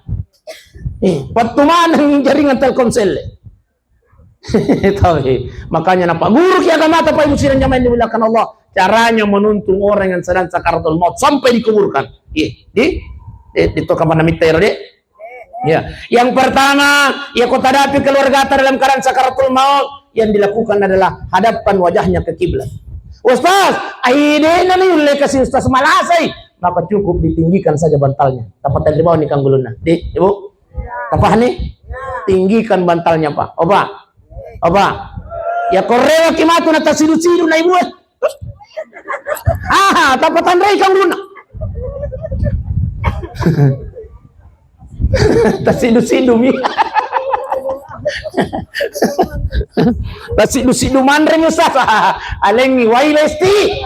Eh, pattu maneng jaringan Telkomsel. Tahu, eh. Makanya napa guru ki agamata, Pak Ibu sidang jamaah yang dimuliakan Allah. Caranya menuntung orang yang sedang sakaratul maut sampai dikuburkan. Iya, di, di, di to kapan namitta ero, Dek? Ya, yang pertama, ya ko tadapi keluargata dalam keadaan sakaratul maut, yang dilakukan adalah hadapkan wajahnya ke kiblat. Ustaz, aidena ni ulle kasi Ustaz malasai, maka cukup ditinggikan saja bantalnya. Tappa tadi bawah ni kanggulunna. Di, Ibu? Tapahani? Tinggikan bantalnya, Pak. Opa? Opa? Ya, korrewa ki matu na tasidu-sidu na Ibu, eh. Ah, tappa tanrei kanggulunna. Tasidu-sidu mi. Tasidu-sidu manre mi, Ustaz. Alengi wai lesti.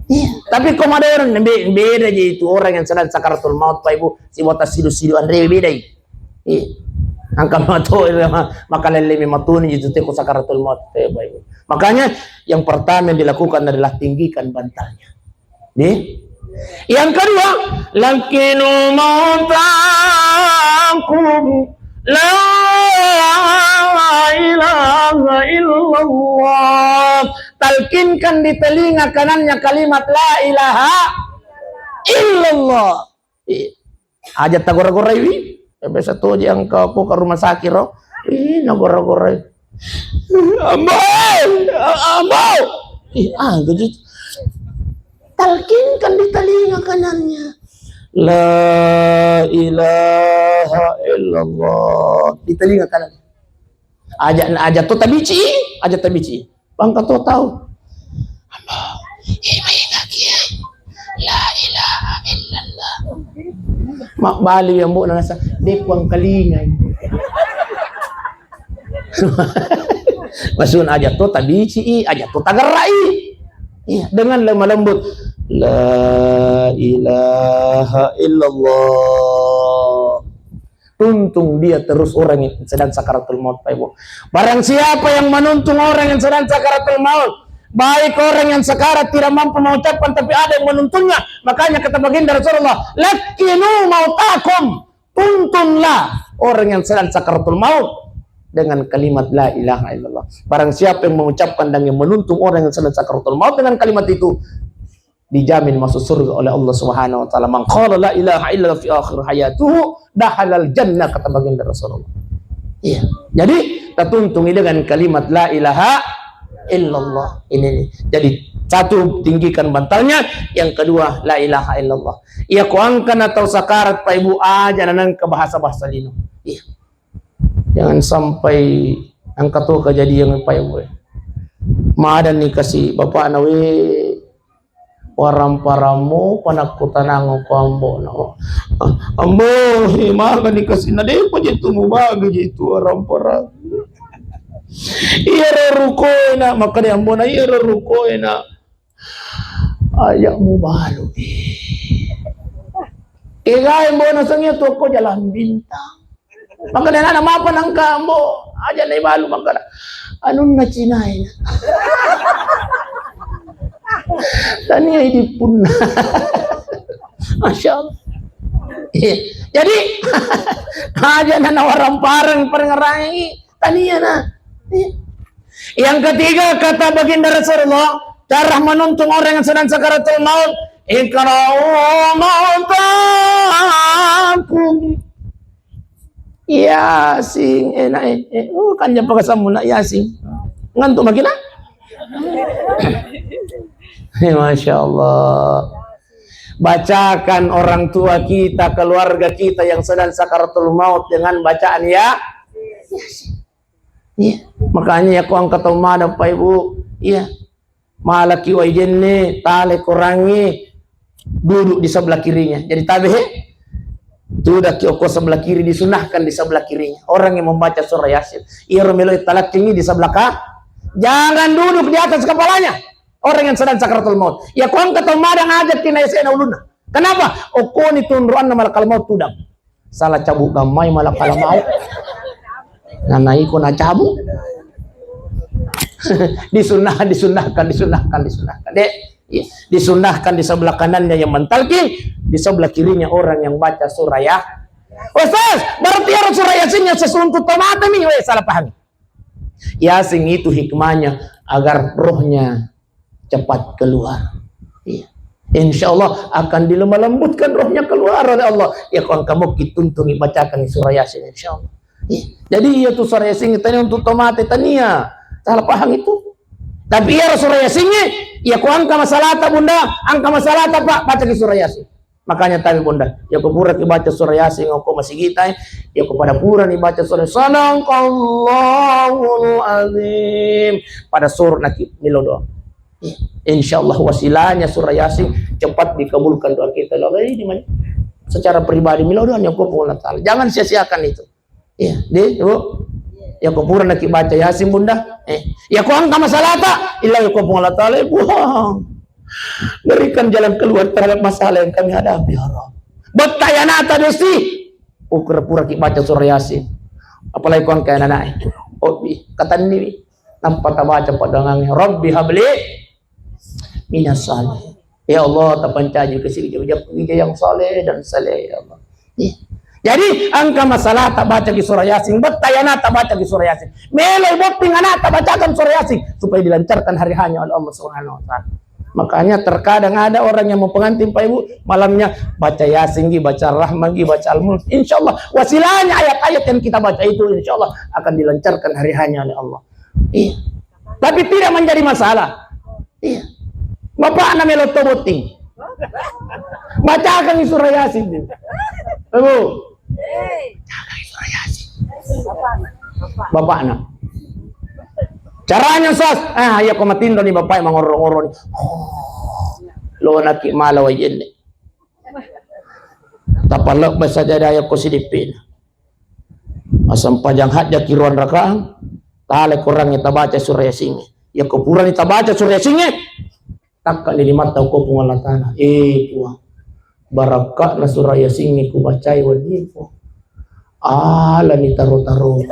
Iya, tapi ko modern, be-, beda je itu orang yang sedang sakaratul maut, Pak Ibu, sibuat sidu-sidu anre beda i. Iya. Angka mato, makalelle mi matuni itu teko sakaratul maut, eh, Pak Ibu. Makanya yang pertama yang dilakukan adalah tinggikan bantalnya. Nih. Yang kedua, lakinu mautakum la ilaha illallah. Talkinkan di telinga kanannya kalimat la ilaha illallah. Iya. Aja tagora-gorai wi. Ya, biasa toji angka ko ke rumah sakit ro. Ih, nagora-gorai. Ambo, ambo. Ih, ah, gitu. Talkinkan di telinga kanannya. La ilaha ilaha illallah. Di telinga kanan. Aja, aja to tabici, aja tabici. Bangka to tau. Ambo, eh, maingak ya. La ilaha illallah. Mabbali ya, Ambo, nasa, de kuangkalinga. Maksudna aja to tabici, aja to tagerai. Iya, dengan lemah lembut. La ilaha illallah. Tuntung dia terus orang yang sedang sakaratul maut, Pak Ibu. Barang siapa yang menuntung orang yang sedang sakaratul maut, baik orang yang sakarat tidak mampu mengucapkan, tapi ada yang menuntungnya, makanya kata baginda Rasulullah, "Lakkinu mautakum," tuntunlah orang yang sedang sakaratul maut dengan kalimat la ilaha illallah. Barang siapa yang mengucapkan dan yang menuntung orang yang sedang sakaratul maut dengan kalimat itu, dijamin masuk surga oleh Allah Subhanahu wa Ta'ala. "Man qala la ilaha illallah fi akhir hayatuhu, dakhalal jannah," kata baginda Rasulullah. Iya. Jadi, tatuntungi dengan kalimat la ilaha illallah. Ini nih. Jadi, satu, tinggikan bantalnya. Yang kedua, la ilaha illallah. Iya, ko angka na tau sakarat, Pak Ibu, aja nanangka bahasa-bahasa lino. Iya. Jangan sampai angka to kejadian, Pak Ibu. Madani kasi bapakna, we, waramparammu panakkutanang ko Ambo na. Ambo, magani kasi na, depa je tu mubaga je tu waramparang. Iya ro rukoina, maka de Ambo na, iya ro rukoina. Aja mubalu. Kegai Ambo na, sangia tu ko Jalan Bintang. Maka de nana mapa nangka Ambo, aja na ibalu maka anunna Cinae. Tania idi punna. Masya Allah. Iya. Jadi aja na nawaramparang parengerangi. Tania na. Iya. Yang ketiga, kata baginda Rasulullah, cara menuntung orang yang sedang sakaratul maut, "Iqra'u mautakum." Yasin, enak eh. Eh, oh, kan jam pakasammu nak Yasin. Ngantuk makin ah? Eh, Masya Allah. Bacakan orang tua kita, keluarga kita yang sedang sakaratul maut dengan bacaan ya. Yasin. Iya. Makanya ya, ko angka tau madang, Pak Ibu. Iya. Malaki wai jenne, tale korangi, duduk di sebelah kirinya. Jadi tabe he. Tudakki okko sebelah kiri, disunahkan di sebelah kirinya. Orang yang membaca surah Yasin. Iya ro melo talakkingi di sebelah ka-, jangan duduk di atas kepalanya. Orang yang sedang sakaratul maut. Ya, ko angka tau madang, aja kina esena ulunna. Kenapa? Okkoni tunruanna malakal maut tudang. Salah cabut gammai malakal maut. Nana iko na cabut. Disunnah, disunnahkan, disunnahkan, disunnahkan. Dek, iya. Disunnahkan di sebelah kanannya yang mentalkin, di sebelah kirinya orang yang baca surah ya. Ustaz, berarti ada surah Yasin yang sesuntuk tomate mi. Weh, salah paham. Yasin itu hikmahnya agar rohnya cepat keluar. Iya. Insya Allah akan dilemah lembutkan rohnya keluar oleh Allah. Ya, ko angka mokki tuntungi bacakan surah Yasin, insya Allah. Iya. Jadi iya tu surah Yasin tania untuk tomate, tania. Salah paham itu. Tapi iya surah Yasin, iya ko angka masalahta, Bunda, angka masalahta, Pak, baca ki surah Yasin. Makanya tabe, Bunda, ya ko pura ki baca surah Yasin ko masigita, ya ko pada pura ni baca surah Sadaqallahul Azim, pada surah naki milo doang. Ya, insya Allah wasilahnya surah Yasin cepat dikabulkan doa kita. Lo, eh, ini mah secara pribadi milo doang ya ko Puang Allah Taala. Jangan sia-siakan itu. Iya, deh, Bu. Ya ko pura naki baca Yasin, Bunda. Eh, ya ko angka masalahta, illa ya ko Puang Allah Taala, eh, Puang. Berikan jalan keluar terhadap masalah yang kami hadapi, ya Rabb. Betta yanata dosi. Oh, pura-pura ki baca surah Yasin. Apalagi ko angka anak-anak. Oh, bi, katanni, bi. Nappa tabaca padangangnge, "Rabbi habli minas salih." Ya Allah, tapancaji kasi wija-wija yang saleh dan saleh, ya Allah. Iya. Jadi, angka masalahta baca ki surah Yasin, betta yanata baca ki surah Yasin. Meloi botting anakta bacakan surah Yasin supaya dilancarkan hari hanya oleh Allah Subhanahu wa Ta'ala. Makanya terkadang ada orang yang mau pengantin, Pak Ibu, malamnya baca Yasin gi, baca Rahman gi, baca Al-Mulk. Insya Allah, wasilahnya ayat-ayat yang kita baca itu, insya Allah akan dilancarkan hari hanya oleh Allah. Iya. Tapi tidak menjadi masalah. Iya. Bapakna melo to botting. Bacakan surah Yasin. Ibu. Bapakna. Caranya, Ustaz, ah, iya ko matinro ni bapak mangorong-orong ni. Lo naki mala wajenne. Tapalebba saja daya ko sidippina. Asempajang hajjaki ruang rakaang, tale korangnge tabaca surah Yasingnge. Iya ko purani tabaca surah Yasingnge, takkani limatta ko Puang Allah Ta'ala. Eh, Puang, barakka'na surah Yasingnge kubacai wedding, Puang. Alani taro-taro.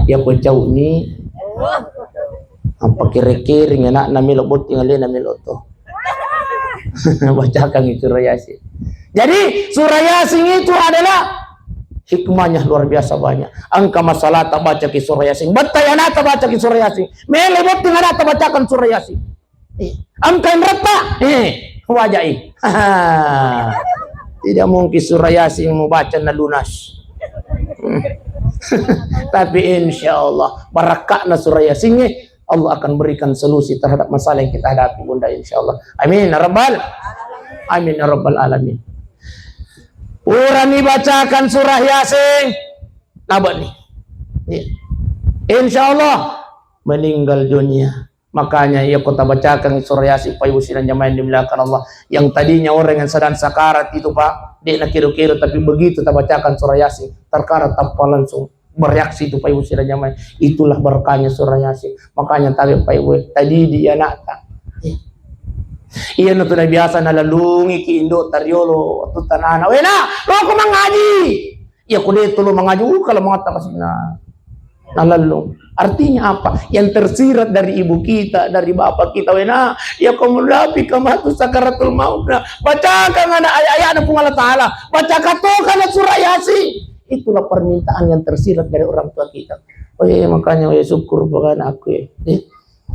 Iya ko cauni, apa kere-kering anakna melo botting alena melo to. Bacakan itu surah Yasin. Jadi, surah Yasin itu adalah hikmahnya luar biasa banyak. Engka masalah tabacaki surah Yasin. Bettai anak tabacaki surah Yasin. Mele botting anak tabacakan surah Yasin. Eh, engka inretta. Eh, wajai. Tidak mungkin surah Yasin mau baca na lunas. Tapi insya Allah, barakka'na surah Yasin, eh, Allah akan berikan solusi terhadap masalah yang kita hadapi, Bunda, insya Allah. Amin ya rabbal, amin ya rabbal alamin. Purani bacakan surah Yasin, nabani. Iya. Insya Allah meninggal dunia. Makanya iya ko tabacakan surah Yasin, Pak Ibu sidang jamaah yang dimuliakan Allah. Yang tadinya orang yang sedang sakarat itu, Pak, dia nak kira-kira, tapi begitu tabacakan surah Yasin, terkadang tanpa langsung bereaksi itu, Pak Ibu sidang jamaah. Itulah berkahnya surah Yasin. Makanya tabe, Pak Ibu, tadi di anak tak. Iya, na tu na biasa nalalungi ki indo tariolo tu tanana. Wena, lo ko mangaji. Iya, ko de tu lo mangaji, uh, kalau mata kasih na. Nalallung. Artinya apa? Yang tersirat dari ibu kita, dari bapak kita, wena, iya ko mulapi kamatu sakaratul maut, nah, bacakan anak ayat-ayatna Puang Allah Ta'ala. Bacakan toka na surah Yasin. Itulah permintaan yang tersirat dari orang tua kita. Oh iya, makanya, oh iya, syukur bukan aku ya. Eh,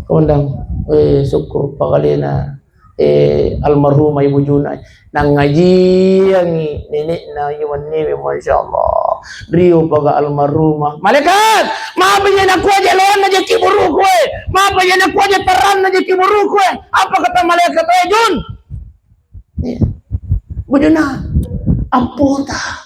Kondang, eh, syukur pakalena, eh, almarhumah ibu Juna. Nangajiangi nenekna iya wennewe, Masya Allah. Rio paga almarhumah. Malaikat, mapa je nakua je lawanna je kiburuku, eh? Mapa je nakua je taranna je kiburuku, eh? Apa kata malaikat, eh, Jun? Iya. Bujuna, ampota.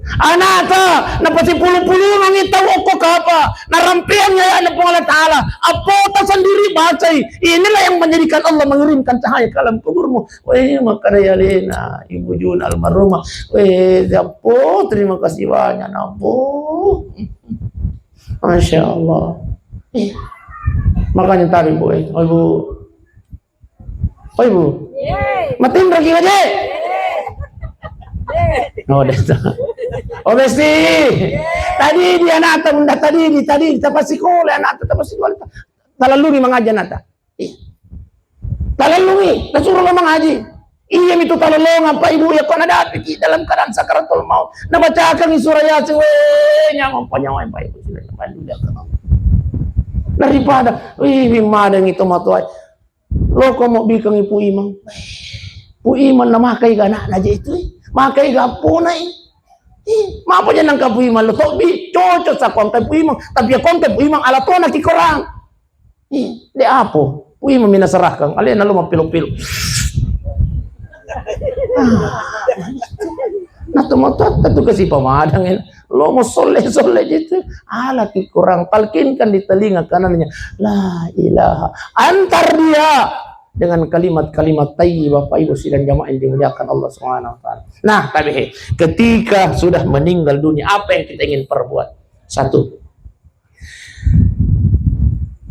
Anata, napasipulu-pulungangi tau okko kapa, narampeangi ayatna Puang Allah Ta'ala. Ampota sendiri bacai. Inilah yang menjadikan Allah mengirimkan cahaya ke alam kuburmu. Weh, makanya ya Lena, Ibu Juna almarhumah. Weh, Ampota, terima kasih banyak, Ampota. Masya Allah. Eh, makanya tadi, Bu, eh, Ibu. Oh, Ibu. Matinro ki aja. Oh, deh. Oh, Besti. Tadi di anakta, Bunda, tadi di, tadi di, tapasikola anakta, tapasikola. Talallungi mangaji anakta. Ih. Talallungi, nasuruh lo mangaji. Iya, mitu talallungi, Pak Ibu, ya, kok nadapiki dalam keadaan sakaratul maut. Nabacakan surah Yasin, weh, nyamang panyawa, Pak Ibu, sudah nyamang juga. Daripada, wih, madangi to matoa. Loko mo bikangi Pu Imang. Pu Imang na makai ga anakna je itu, eh. Makai ga appona, eh. Eh, mapa je nangka Pu Imang lo tobi, cocok sa kongkai Pu Imang. Tapi ya kongkai Pu Imang ala tona ki korang. Eh, de apo. Pu Imang mina serahkan. Alena lo mappilo-pilo. Ah, nah, tu motor tu kasi pamadang, eh. Lo mau soleh-soleh gitu. Ala ki korang, talkinkan di telinga kanannya. La ilaha. Antar dia dengan kalimat-kalimat thayyibah, Bapak Ibu sidang jamaah yang dimuliakan Allah Subhanahu wa Ta'ala. Nah, tapi, he, ketika sudah meninggal dunia, apa yang kita ingin perbuat? Satu,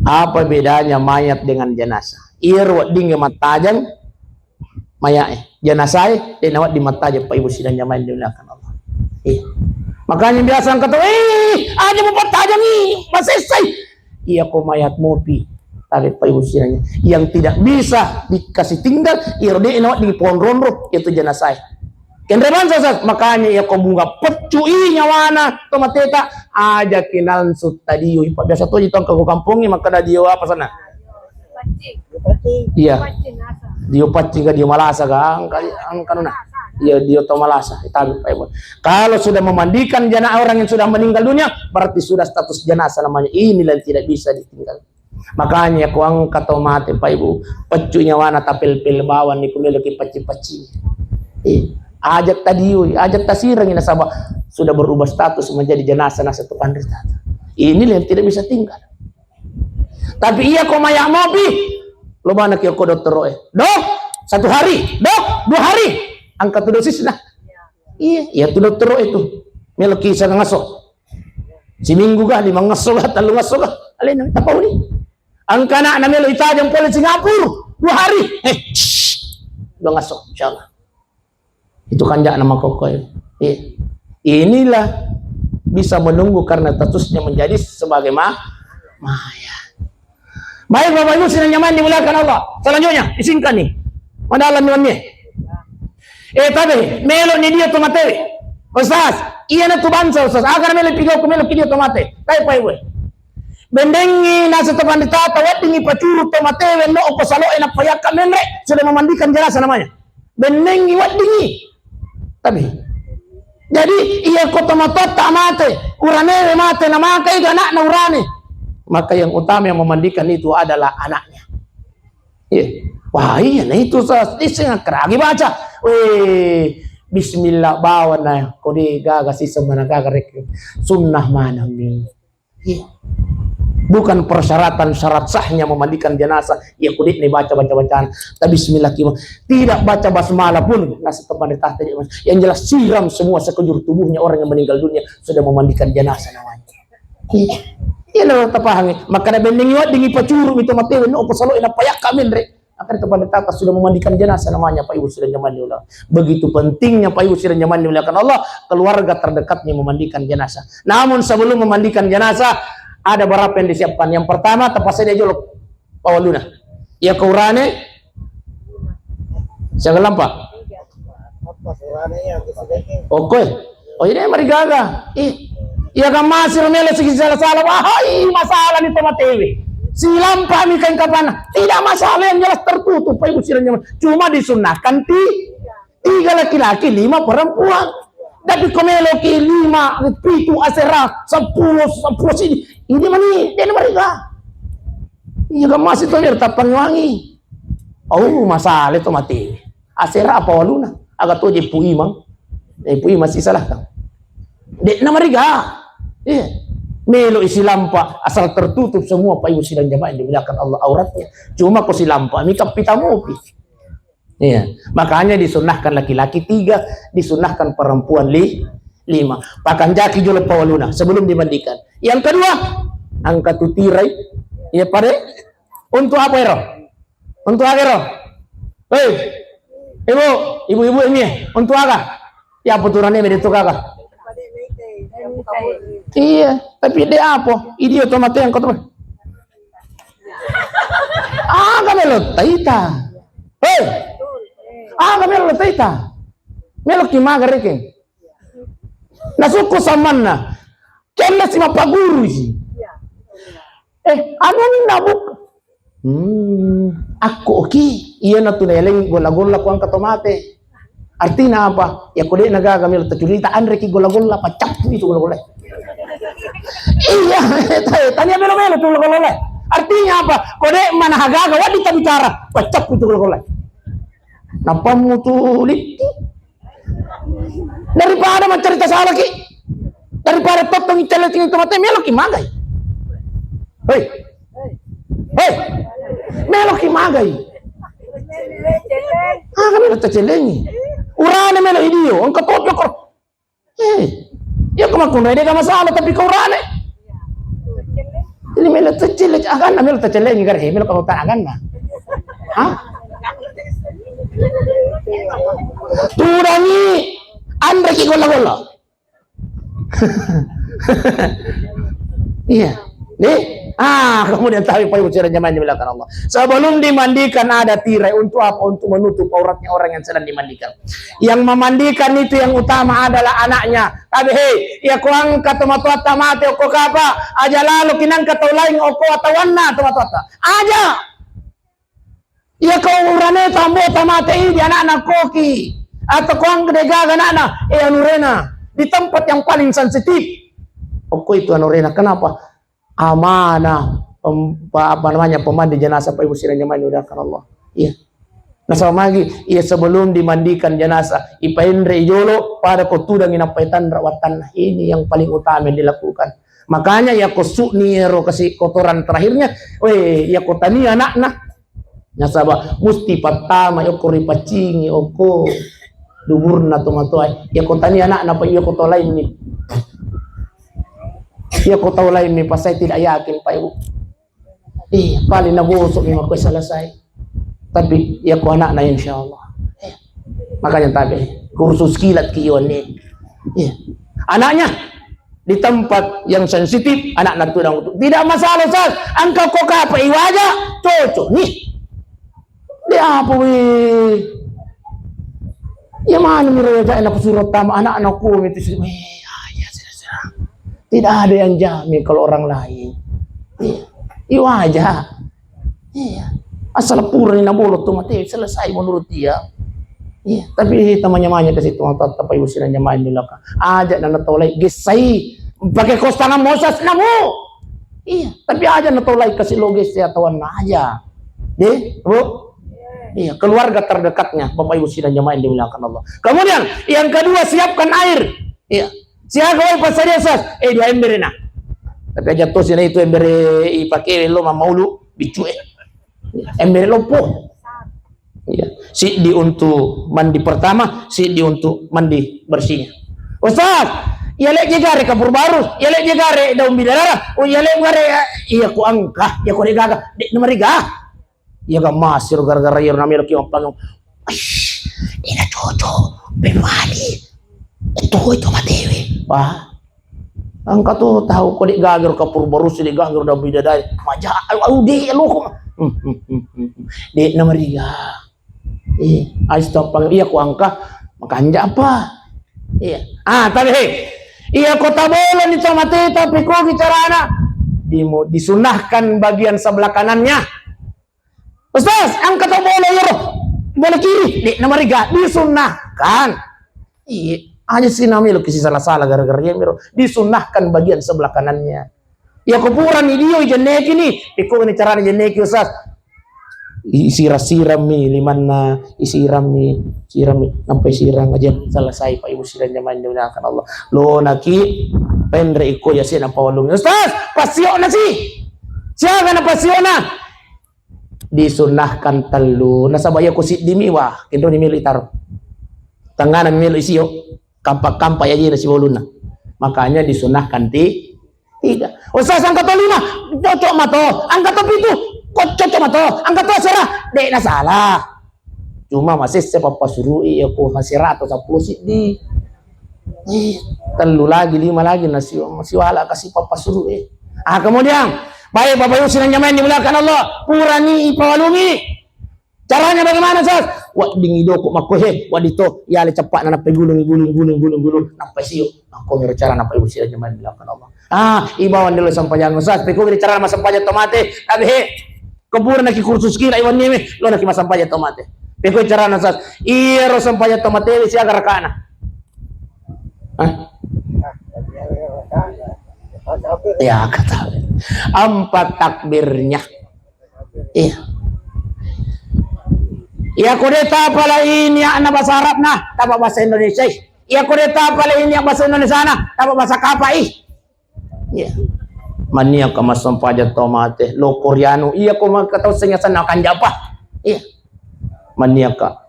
apa bedanya mayat dengan jenazah? Iyaro weddingnge mattajeng maya'e, janasae, de' nawedding mattajeng, Pak Ibu sidang jamaah yang dimuliakan Allah. Iya. Makanya biasa engka to, "Eh, aja mupattajengi, masessai." Iya ko mayat mopi, tapi Pak Ibu sidang yang tidak bisa dikasih tinggal, iyaro de' nawedding ponronro, itu janasae. Kenre bangsa, Ustaz, makanya iya ko bunga peccu i nyawana to mateta, aja ki langsung tadioi. Pak, biasa to ji to engka ko kampongnge makkeda dio apa sana? Iya. Dio paccing ka dio malasa ka, angka, angka nuna. Iya, dio to malasa. Tapi, Pak Ibu, kalau sudah memandikan jana-, orang yang sudah meninggal dunia, berarti sudah status jenazah namanya. Inilah yang tidak bisa ditinggal. Makanya ko engka to mate, Pak Ibu, peccu nyawana tapel-pel bawang ni ku meloki pacci-pacci. Eh, Ajak tadiui, ajak tasirangi nasaba sudah berubah status menjadi jenazah nasaba tu panrita. Inilah yang tidak bisa tinggal. Tapi iya ko maya mopi, lo mana ki ko dokter roe. Dok, satu hari, dok, dua hari. Angka tu dosisna. Iya, iya tu dokter roe tu. Melo ki sa ngaso. Siminggu kah, lima ngaso kah, tellu ngaso kah. Alena tapauni. Angka anakna melo itajang pole Singapura, dua hari. Eh, shh, dua ngaso, insyaallah. Itu kanja'na makkokkoe. Iya. Inilah bisa menunggu karena statusnya menjadi sebagai ma-, mayat. Baik, Bapak Ibu, sidang jamaah yang dimuliakan Allah. Selanjutnya, isingkan nih. Mana alam nuannya? Eh, tapi, melo ni dia tu mate. Ustaz, iya na tu bangsa, Ustaz. Agar melo pigo ku melo ki dia tu mate. Tapi, Pak Ibu. Bendengi nasa tu pandita, tawaddingi pacuru tu mate, wenno oko salo e nappa yakka menre, sudah memandikan jenazah namanya. Bennengngi weddingngi. Tapi, jadi, iya ko tomatoatta mate, uranewe mate, namakai ga anakna urane. Maka yang utama yang memandikan itu adalah anaknya. Iya. Wah, iya, nah itu sa-, iseng keragi baca. Weh, bismillah bawa na, kode gaga sisa mana gaga rek. Sunnah mana mi. Iya. Bukan persyaratan syarat sahnya memandikan jenazah. Ya, kulit ni baca, baca, bacaan. Tapi bismillah kima. Tidak baca basmalah pun. Nasib kepada tah tadi, Mas. Yang jelas siram semua sekujur tubuhnya orang yang meninggal dunia sudah memandikan jenazah namanya. Iya. Iya, lo tapahami. Maka ada bending iwat dingi pacuru itu mati, no, apa salo ina payak kamin, Rek. Akan kepada tata sudah memandikan jenazah namanya, Pak Ibu, sidang jamaah yang dimuliakan. Begitu pentingnya, Pak Ibu, sidang jamaah yang dimuliakan Allah, keluarga terdekatnya memandikan jenazah. Namun sebelum memandikan jenazah, ada berapa yang disiapkan? Yang pertama, terpaksa dia jolok. Pawaluna. Ya, ke urane, siaga lampa. Oke. Oh, ini mari gaga. Ih. Iya kan masih melo sigi salah-salah. Wahai, masalah ni tomatewe. Silampa mi kain kapana. Tidak masalah, yang jelas tertutup, Pak Ibu, sidang jamaah. Cuma disunahkan ti-, tiga laki-laki, lima perempuan. Tapi ko melo ki lima, pitu, asera, sepuluh, sepuluh sini. Ini mani, dia mari gaga. Iya kan masih tomatewe tappangi wangi. Oh, masalah tomatewe. Asera apa waluna? Aga to je Pu Imang. Eh, Pu Imang si salah kan. Dek nama riga. Iya. Melo isi lampa asal tertutup semua, Pak Ibu, sidang jamaah yang dimuliakan Allah, auratnya. Cuma ko si lampa mi kapita mopi. Iya. Makanya disunahkan laki-laki tiga, disunahkan perempuan li-, lima. Pakanjaki jolo pawaluna sebelum dimandikan. Yang kedua, angkat tu tirai. Iya, pare. Untuk apa ero? Untuk aga ero? Hei, ibu, ibu-ibu ini, untuk aga? Ya, apa turane mede tu aga? Iya, tapi dia apa? Idio tomatewe yang kau tu. Aga melo taita. Hei, aga melo taita. Melo ki maga rekeng. Nasukku samanna. Kenne si mappaguru si. Eh, anunna buk-, Hmm, akko oki, iya natu naeleng golla-golla ko angka tomate. Artinya apa? Ya ko dek nagaga melo tacurita, anre ki golla-golla, paccappu itu golla-golla. Iya, tania melo-melo tu golla-golla. Artinya apa? Ko dek mana hagaga, waddi tabicara, paccappu itu golla-golla. Napammu tu litti. Daripada maccarita salaki, daripada tottongi celle-celle tomate, meloki magai. Hei. Hei. Meloki magai. Ah, kan melo tacellengi. Urane melo idio, engka topi kor. Hei. Ya ko makkunrai de masalah, tapi ko urane. Ini melo tacelle, aganna melo tacellengi gare, melo kau ta aganna. Hah? Tudangi, anre ki golla-golla. Iya. Nih. Ah, kemudian tahu, Pak Ibu, sidang jamaah yang dimuliakan Allah. Sebelum dimandikan ada tirai, untuk apa? Untuk menutup auratnya orang yang sedang dimandikan. Yang memandikan itu yang utama adalah anaknya. Tapi hei, iya ko angka tomatoatta mate okko kapa, aja lalo ki nangka tau laing okko atawanna tomatoatta. Aja. Iya ko urane tambo tamate idi anakna koki. Atau ko angka degaga anakna, eh, anurena. Di tempat yang paling sensitif. Okko itu anurena. Kenapa? Amanah, pem-, pa-, apa namanya, pemandi jenazah, Pak Ibu, sidang jamaah yang dimuliakan Allah. Iya. Nasaba magi, iya sebelum dimandikan jenazah, ipaenre i jolo, pada ko tudangi nappa itanra wattanna. Ini yang paling utama yang dilakukan. Makanya iya ko su'ni ero kasi kotoran terakhirnya, weh, iya ko tania anakna. Nasaba musti pattama okko ripaccingi okko duburna tomatoa. Iya ko tania anakna pa iya ko tau lainni. Iya ko tau lainni pa saya tidak yakin pa ibu. Iya, paling nagosok memang kue selesai. Tapi iya ko anakna insya Allah. Iya. Makanya tabe kursus kilat ki iwan ni. Iya. Anaknya di tempat yang sensitif, anakna tudang. Tidak masalah, Ustaz. Engka ko kapa iwaja, cocok nih. Di apa weh? Iya mana miro waja na pasuro tama anakna ko itu sih. Weh, ah, iya, sudah, sudah. Tidak ada yang jamin kalau orang lain. Iya. Iwaja. Iya. Asal purani nabolo tomatoa selesai menurut dia. Iya, tapi temannya manya ke situ tetap ibu sila nyamain di belakang. Aja nana tolai gesai pakai kos tangan mosas namu. Iya, tapi aja nana tolai kasih lo gesai atau aja. Deh, Bu? Iya, keluarga terdekatnya Bapak Ibu sila nyamain di belakang Allah. Kemudian yang kedua siapkan air. Iya. Siaga wai passadia sas, eh, dua embere na. Tapi aja to sini itu embere ipake lo mamaulu biccu eh. Embere loppo. Iya. Siddi untuk mandi pertama, siddi untuk mandi bersihnya. Ustaz, iya le jegare kapur baru, iya le jegare daun bidadara, oh iya le gare iya ku angka, iya ku degaga, de namariga. Iya ga masiro gara-gara iyaro namelo ki mappangeng. Aish, ina coco, bemani. Itu itu matewe. Wah. Engka tu tahu ko dek gagero kapur barusi dek gagero daun bidadari. Maja au de loko. De namariga. Eh, aish to pang iya ku angka makanja apa? Iya. Ah, tapi he. Iya ko tabolo ni tomate tapi ko bicarana. Dimu-, disunahkan bagian sebelah kanannya. Ustaz, angka to bola iyaro. Bola kiri, de namariga disunnahkan. Iya, aja sih namelo kisi salah-salah gara-gara iya miro. Disunnahkan bagian sebelah kanannya. Ya kuburan ni dio jenneki ni. Piko ni carana jenneki Ustaz. Isira-sirami limanna, isirami, sirami, nampai sirang aja selesai Pak Ibu sidang jamaah yang dimuliakan Allah. Lo naki penre iko ya sih nampa walung. Ustaz, pasio nasi. Siaga na pasio na? Disunnahkan tellu. Nasaba iya ko siddimi, wah, kenroni melo itaro. Tengngana melo isio. Kampa-kampa iya jena sibolunna. Makanya disunnahkan ti-, tiga. Ustaz, angka to lima, cocok mato. Angka to pitu, ko cocok mato. Angka to asera, de na salah. Cuma masesse pappasuru iya ko asera atau sepuluh siddi. Eh, tellu lagi, lima lagi, na si-, siwala kasi pappasuru eh. Ah, kemudian, baik Bapak Ibu sidang jamaah yang dimuliakan Allah, purani ipawalungi. Caranya bagaimana, Sas? Wedding idoko makko he, wedding to, yale ceppa'na nappa gulung, gulung, gulung, gulung, gulung, nappa sio. Makko ngero cara nappa Ibu sidang jamaah yang dimuliakan Allah. Ah, ibawa dulu sampajang, Sas, peko ngero cara massempajang to mate, tapi he, Keburana ki kursus ki, iwan nime, lo naki massempajang to mate. Peko carana, Sas. Iyaro sempajang to mate, siaga rakana? Hah? Ya, kata. Empat takbirnya. Iya. Iya, ko de tapalai niatna bahasa Arabna, tapa bahasa Indonesia. Iya, ko de tapalai niat bahasa Indonesiana, tapa bahasa Kapai. Iya. Mania ka massempajang to mate, lo Koreano, iya ko maka tau sengasanna kanjapa. Iya. Mania ka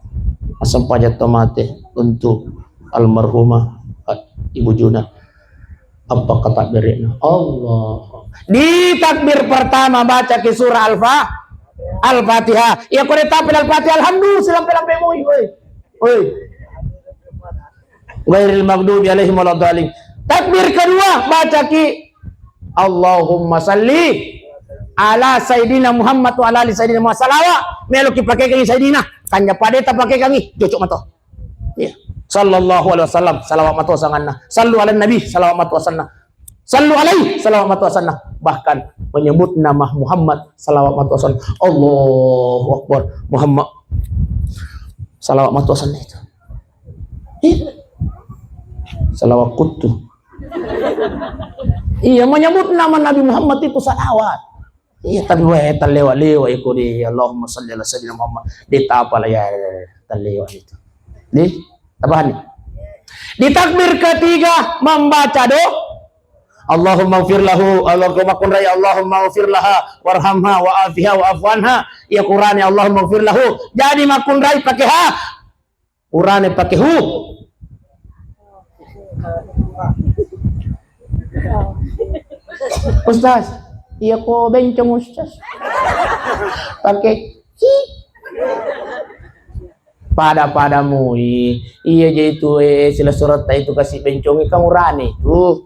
massempajang to mate untuk almarhumah, eh, Ibu Juna. Apa kata berikna? Allah. Di takbir pertama baca ki surah Al-Fa-, Al-Fatihah. Iya ko de tapel Al-Fatihah, alhamdulillah, lampe-lampe moi, oi. Oi. Ghairil maghdubi alaihim waladdallin. Takbir kedua, baca ki, Allahumma salli ala Sayyidina Muhammad wa ala ali Sayyidina Muhammad. Salawat, melo ki pakekangi Sayyidina. Kanja padeta pakekangi, cocok mato. Iya. Sallallahu alaihi wasallam, salawat mato sanganna. Sallu ala Nabi, salawat mato sanna. Sallu alaihi, salawat mato sanna. Bahkan menyebut nama Muhammad, salawat mato sanna. Allahu Akbar, Muhammad. Salawat mato sanna itu. Iya. Salawat kuttu. Iya, menyebut nama Nabi Muhammad itu salawat. Iya, tapi wae tallewa-lewa iko di Allahumma salli ala sayyidina Muhammad. Di tapa la ya tallewa itu. Di tabahan. Di takbir ketiga membaca do Allahumma gfir lahu, Allah ko makkunrai Allahumma gfir laha warhamha wa afiha wa afu anha. Ya Qur'an ya Allahumma gfir lahu. Jadi makkunrai pakai ha. Urane pake hu. Ustaz, iya ko bencong Ustaz. Pake hi. Pada-pada mui. Iya je itu, eh, sila surata itu kasi bencongi kan urane itu.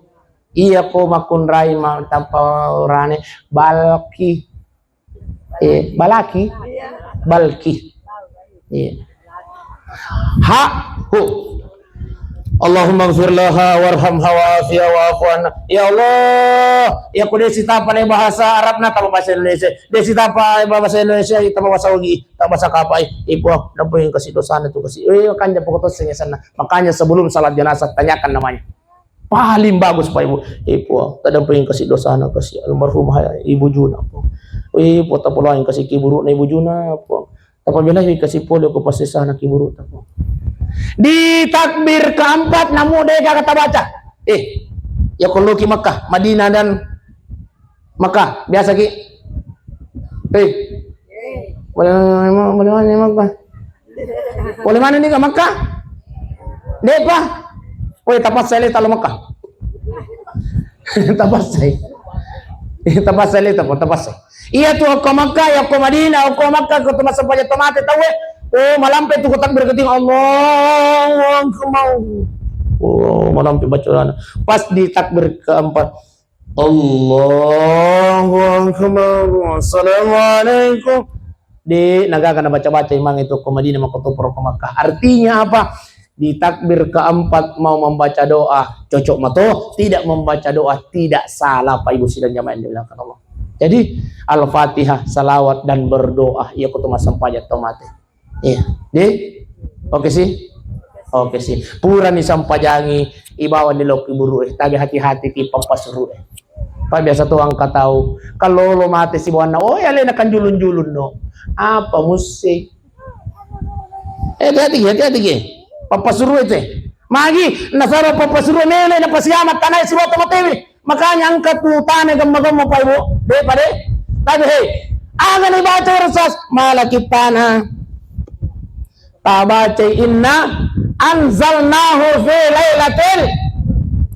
Iya ko makkunrai ma-, tanpa urane balki. Eh, balaki? Balki. Iya. Ha, hu. Allahumma gfir laha warhamha wa afiha wa afu anha. Ya Allah, ya ku desi tapa le bahasa Arab na tapa bahasa Indonesia. Desi tapa bahasa Indonesia, tapa bahasa Ugi, tapa bahasa Kapai. Ipo, dampeng kasi dosana tu kasi. Eh, makanya pokok tu sengesana. Makanya sebelum salat jenazah tanyakan namanya. Paling bagus, Pak Ibu. Eh, Puang, tadampengeng kasi dosana, kasi almarhumah Ibu Juna, Puang. Eh, Puang, tapolai kasi kiburu'na Ibu Juna, Puang. Tapabelai kasi pole ko passesana kiburu'ta, Puang. Di takbir keempat, namu de gaga tabaca. Eh, ya ko loki Makkah, Madinah dan Makkah, biasa ki? Eh. Boleh, boleh mana Makkah? Boleh mana ni ke Makkah? Depa. Woi, tapassai le talo Makkah. Tapassai. Tapassai le tapo, tapassai. Iya tu okko Makkah, ya okko Madinah, okko Makkah, ko tu massempajang to mate tauwe. Oh, malampe tu ko takbir ketiga, Allahu Akbar. Oh, malampe baca. Pas di takbir keempat, Allahu Akbar. Assalamualaikum. De, nagaga nabaca-baca imang itu ko Madinah, maka toporo ko Makkah. Artinya apa? Di takbir keempat mau membaca doa, cocok mato. Tidak membaca doa, tidak salah, Pak Ibu sidang jamaah yang dimuliakan Allah. Jadi, Al-Fatihah, salawat, dan berdoa, iya ko tu massempajang to mate. Iya. Di? Oke sih? Oke sih. Purani sampajangi, ibawa ni lo kiburu'e. Tapi hati-hati ki pappasuru'e. Pak biasa tu engka tau, kalolo mate sibawanna, oh, ya alena kanjulun-julun no. Apa musse? Eh, hati-hati ki, hati-hati ki. Pappasuru'e te. Magi, nasaba pappasuru'e mele, napasiama tanae sibawa to matewe. Makanya engka tu tana gemma-gemma, Pak Ibu. De, pade. Tapi, hei, aga ni baca Ustaz? Malaki tana. Tabaca inna anzalnahu fi lailatul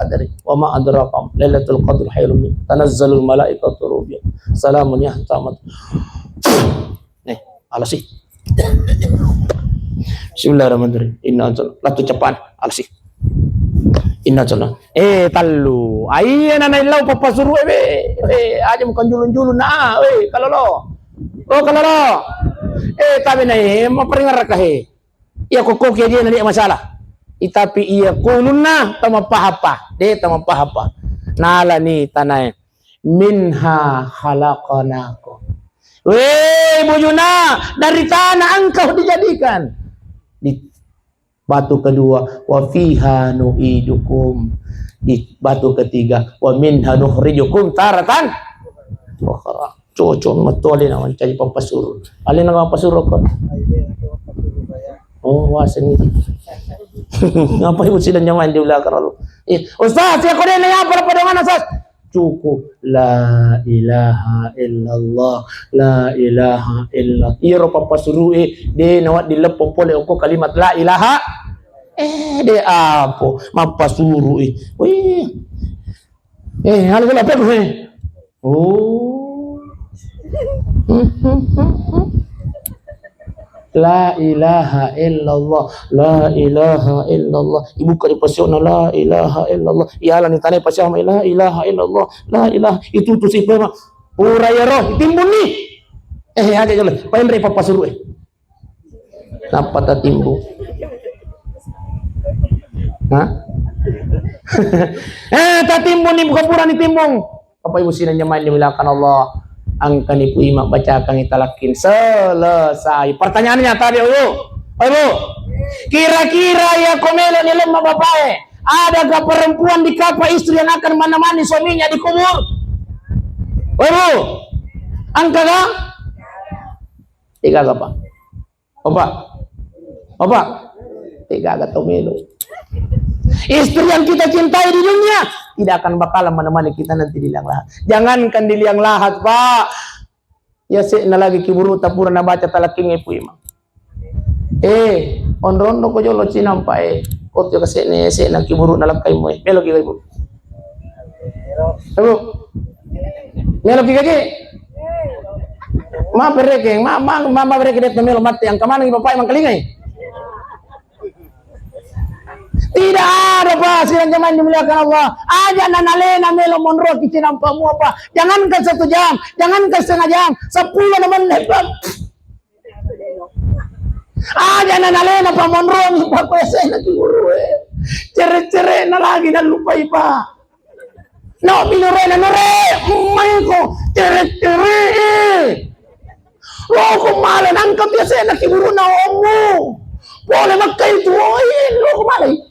qadri. Wa ma adraka lailatul qadri khairum min, tanazzalul malaikatu ruh fiha. Salamun hiya hatta mat-, nih, alasi. Bismillahirrahmanirrahim. Inna anzal-, latu cepat. Alasi. Inna anzalna. Eh, tallu. Aiya na naillau pappasuru'e, be. Eh, aja mukan julun-julun na. Eh, kalolo. Oh, kalolo. Eh, tapi na, eh, maparingaraka, he. Iya kokko ke dia na dia masalah. Itapi iya kulunna tamappahappa. De tamappahappa. Nalani tanae. Minha khalaqnakum. Weh, bujuna, dari tanah engkau dijadikan. Di batu kedua, wa fiha nu'idukum. Di batu ketiga, wa minha nukhrijukum taratan ukhra. Cocok metto alena mancaji pappasuru. Alena pappasuru ko. Oh, waseng. Ngapa ibu sidang jamaah di belakang lalu? Eh, Ustaz, ya kau dia apa apa dengan Ustaz? Cukup la ilaha illallah, la ilaha illallah. Iyaro pappasuru'e, de nawaddi leppo pole okko kalimat la ilaha. Eh, de apo mappasuru'e. Wih. Eh, halo, halo, apa gue? Oh. La ilaha illallah, la ilaha illallah. Ibuka di pasiona la ilaha illallah. Iyalani tane pasiama la ilaha illallah, la ilaha. Itu tu si pema. Pura ya roh, timbun ni. Eh, aja jole. Painre pappasuru'e. Nappa tatimbung. Hah? Eh, tatimbung ni, bukan pura ni timbung. Bapak Ibu sidang jamaah yang dimuliakan Allah, angkani pui mabbacakan talakkin selesai. Pertanyaannya tadi, Ibu. Oh, Ibu. Kira-kira ya komelo ni lemma bapae. Adakah perempuan di kapa istri yang akan menemani suaminya di kubur? Woi, Bu. Engka ga? Degaga, Pak. Bapak. Bapak. Degaga tau melo. Istri yang kita cintai di dunia tidak akan bakalan menemani kita nanti di liang lahat. Jangankan di liang lahat, Pak. Yase'na lagi kiburu'ta pura nabaca talakkingnge Pu Imang. Eh, onro-onro ko jolo cinampa, eh. Ko tu yase'na, yase'na kiburu'na lakkaimmu, eh. Meloki ga, Ibu? Ibu. Meloki ga, Ji? Ma pereke, ma, ma, ma, ma pereke de' melo mate, engka manengi bapak mangkalingai. Tidak ada, Pak, sidang jamaah yang dimuliakan Allah. Aja' na nalena melo monroki cinampa mua, Pak. Jangankan satu jam, jangankan setengah jam, seppulo na menit, Pak. Aja' na nalena, Pak, monromi, Pak, ko yase'na kiburu'e. Cere'-cere'na lagi nallupai, Pak. No, binurena nure, maiko, cere'-cere'e. Loko male nangka biasae na kiburu'na ommu. Pole makkai tuoi, loko male.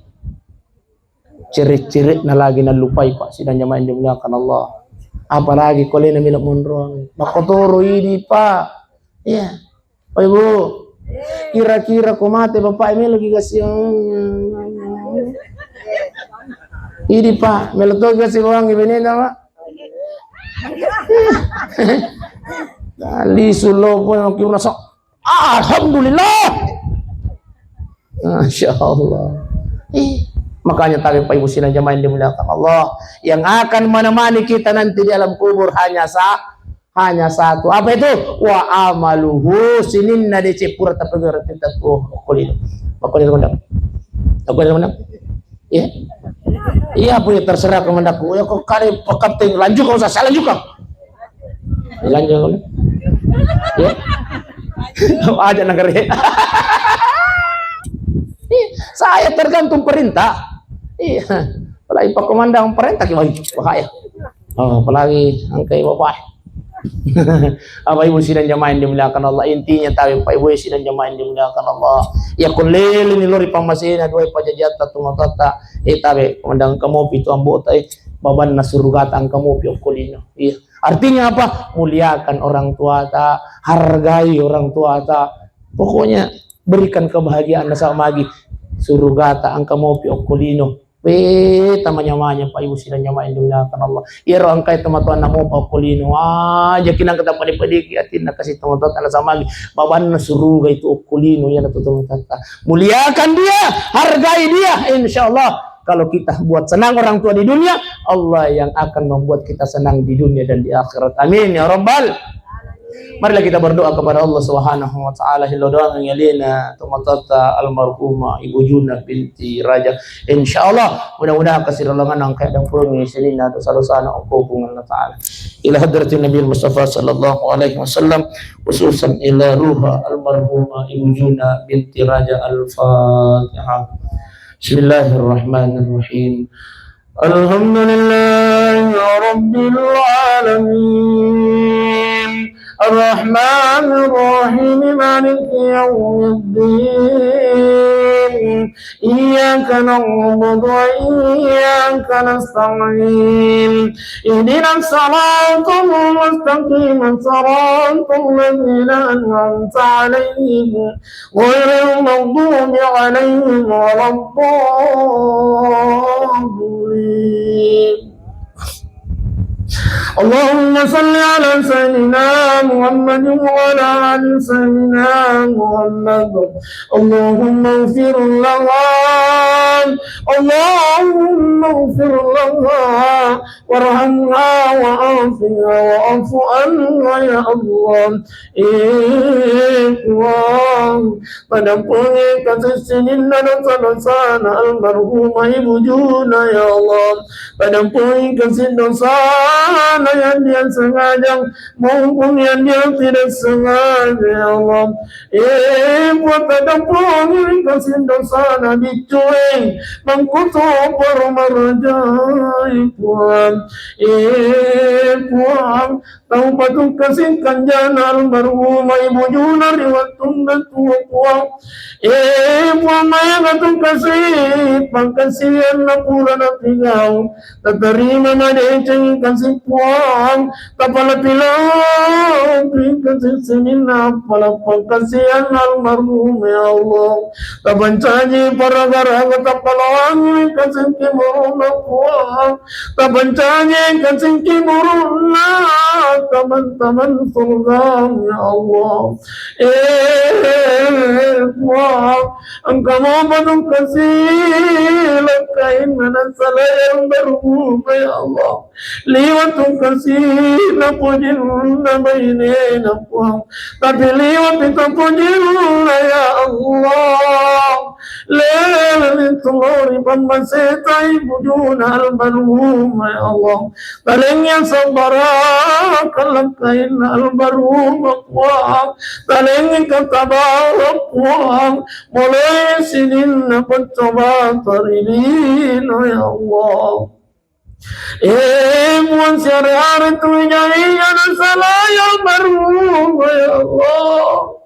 Cere'-cere'na lagi nallupai, Pak, sidang jamaah yang dimuliakan Allah. Apalagi ko alena melo monro. Makkotoro idi, Pak. Iya. Oi, Bu. Kira-kira ko mate bapak meloki kasi. Idi, Pak, melo to kasi bawang benena, Pak. Lisu lo pun kiuna sok. Alhamdulillah. Masya Allah. Eh, makanya tabe Pak Ibu sidang jamaah yang dimuliakan Allah, yang akan menemani kita nanti di alam kubur hanya sa-, hanya satu. Apa itu? Wa amaluhu, sininna deceng pura tapegere tette tuo okko lino. Okko lino, Komandan. Okko lino, Komandan. Iya. Iya, punya terserah, Komandanku. Ya, kok kare pakapten lanjut, kau usah lanjutkan. Lanjut, Komandan. Ya. Aja negeri. Saya tergantung perintah. Iya. Apalagi Pak Komandan perintah gimana? Bahaya. Oh, apalagi angkai bapak. Apa Ibu sidang jamaah yang dimuliakan Allah, intinya tabe Pak Ibu sidang jamaah yang dimuliakan Allah. Ya, ko leleni lori pammasena dua pajajatta tomatoatta. Eh, tabe Komandan, engka mopi tu ambo'ta, eh, babanna surugata engka mopi okko lino. Iya. Artinya apa? Muliakan orang tuata, hargai orang tuata. Pokoknya berikan kebahagiaan nasaba magi surugata engka mopi okko lino. Weh, tamanya-manya Pak Ibu sidang jamaah yang dimuliakan Allah. Iyaro engkai tomatoanna mopa okko lino. Aja' kinang kata pade-padeki atinna kasi tomatoatta nasaba magi babanna suruga itu okko lino, iyana tu tomatoatta. Muliakan dia, hargai dia. Insya Allah, kalau kita buat senang orang tua di dunia, Allah yang akan membuat kita senang di dunia dan di akhirat. Amin ya rabbal. Marilah kita berdoa kepada Allah Subhanahu wa Ta'ala. Hello doa ngelina tomatoatta almarhumah Ibu Juna binti Raja. Insya Allah, mudah-mudahan kasirilongan angkai dan purungi sininna dosa-dosana okko Puang Allah Ta'ala. Ila hadratin Nabi Mustafa sallallahu alaihi wasallam, khususan ila ruha almarhumah Ibu Juna binti Raja. Al-Fatihah. Bismillahirrahmanirrahim. الحمد لله رب العالمين. الرحمن الرحيم. مالك يوم الدين. إياك نعبد وإياك نستعين. اهدنا الصراط المستقيم. صراط الذين أنعمت عليهم غير المغضوب عليهم ولا الضالين. اللهم صل على سيدنا محمد وعلى آل سيدنا محمد. اللهم اغفر لها. اللهم اغفر لها وارحمها وعافها واعف عنها يا الله. Eh, Puang, padampungi kasi sininna dosa-dosana almarhumah Ibu Juna, ya Allah. Padampungi kasi dosana yang dia sengaja maupun yang dia tidak sengaja, ya Allah. Eh, Puang, padampungi kasi dosana biccu e, Mangkuto Poro Marajai, Puang. Eh, Puang, tau patukkasi kanjana almarhumah Ibu Juna ri wettunna tuo, Puang. Eh, Puang, maega tu kasi pangkasianna pura napigau. Tatarima madeceng kasi, Puang. Tapalapi-lapi kasi sininna palappang kasianna almarhum, ya Allah. Tapancaji paraga-raga tapalawangi kasi kiburunna, Puang. Tapancaji kasi kiburunna taman-taman surgamu, ya Allah. Eh, Puang, engka mopa tu kasi lakkainna nasalai almarhum, ya Allah. Liwa tu kasi napojinna bainena, Puang. Tapi liwa pi tapojinna, ya Allah. Leleni tulori pammaseta ibujuna almarhum, ya Allah. Talengngi sabbaraka lakkainna almarhum, Puang. Talengngi katabara, Puang. Mulai sininna paccoba tarilino, ya Allah. Eh, Puang, siare-are tu wija-wija nasalai almarhum, ya Allah.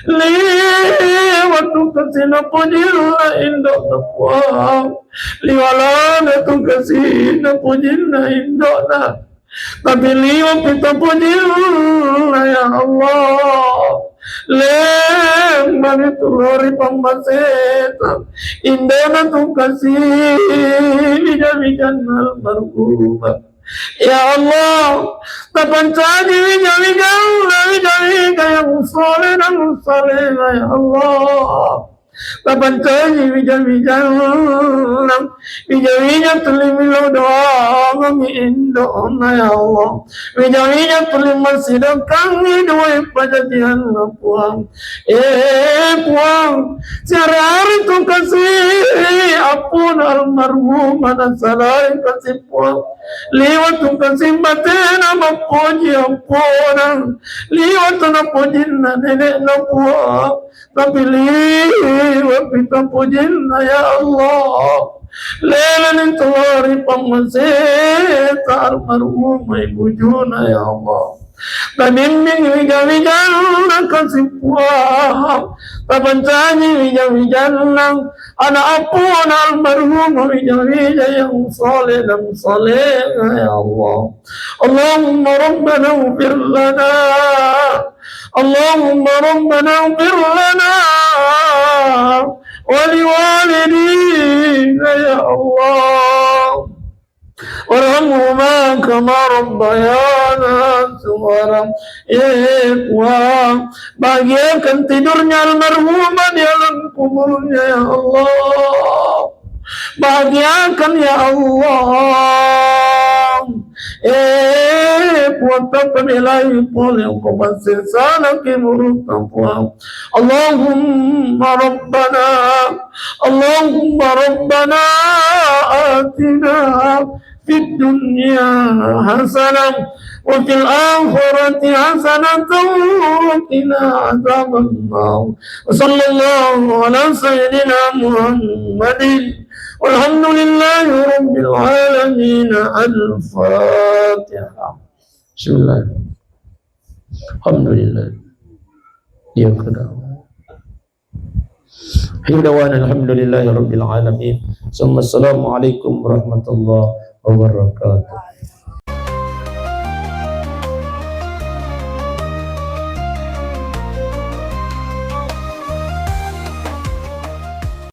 Liwa tu kasi napojinna indona, Puang. Liwa lana tu kasi napojinna indona. Tapi liwa pi tapojinna, ya Allah. Lembani tulori pammaseta indona tu kasi wija-wijanna almarhumah. Ya Allah, tapancaji wija-wijanna, wija-wija yang soleh dan salehah, ya Allah. Tapancaji wija-wijanna, wija-wija tuli millau doangengngi indona, ya Allah. Wija-wija tuli massidekkangngi dua pajajianna, Puang. Eh, Puang, siare-are tu kasi appona almarhumah nasalai kasi, Puang. Liwa tu kasi batena mappoji appona. Liwa tu napojinna nenekna, Puang. Tapi liwa pi tapojinna, ya Allah. Leleni tulori pammaseta almarhumah ibujuna, ya Allah. Tabimbing wija-wijanna kasi, Puang. Tapancaji wija-wijanna anak appona almarhumah wija-wija yang soleh dan salehah, ya Allah. اللهم ربنا اغفر لنا. اللهم ربنا اغفر لنا ولوالدينا يا الله. وارحمهما كما ربيانا صغارا. Eh, Puang, bahagiakan tidurnya almarhumah di alam kuburnya, ya Allah. Bahagiakan, ya Allah. Eh, Puang, tapabelai pole ko passesana kiburutta, Puang. اللهم ربنا، اللهم ربنا آتنا في الدنيا حسنة وفي الآخرة حسنة وقنا عذاب النار. وصلى الله على سيدنا محمد والحمد لله رب العالمين. الفاتحة. بسم الله. الحمد لله. يا كرام. Akhir da'wana alhamdulillahi rabbil alamin. Summa assalamualaikum warahmatullahi wabarakatuh.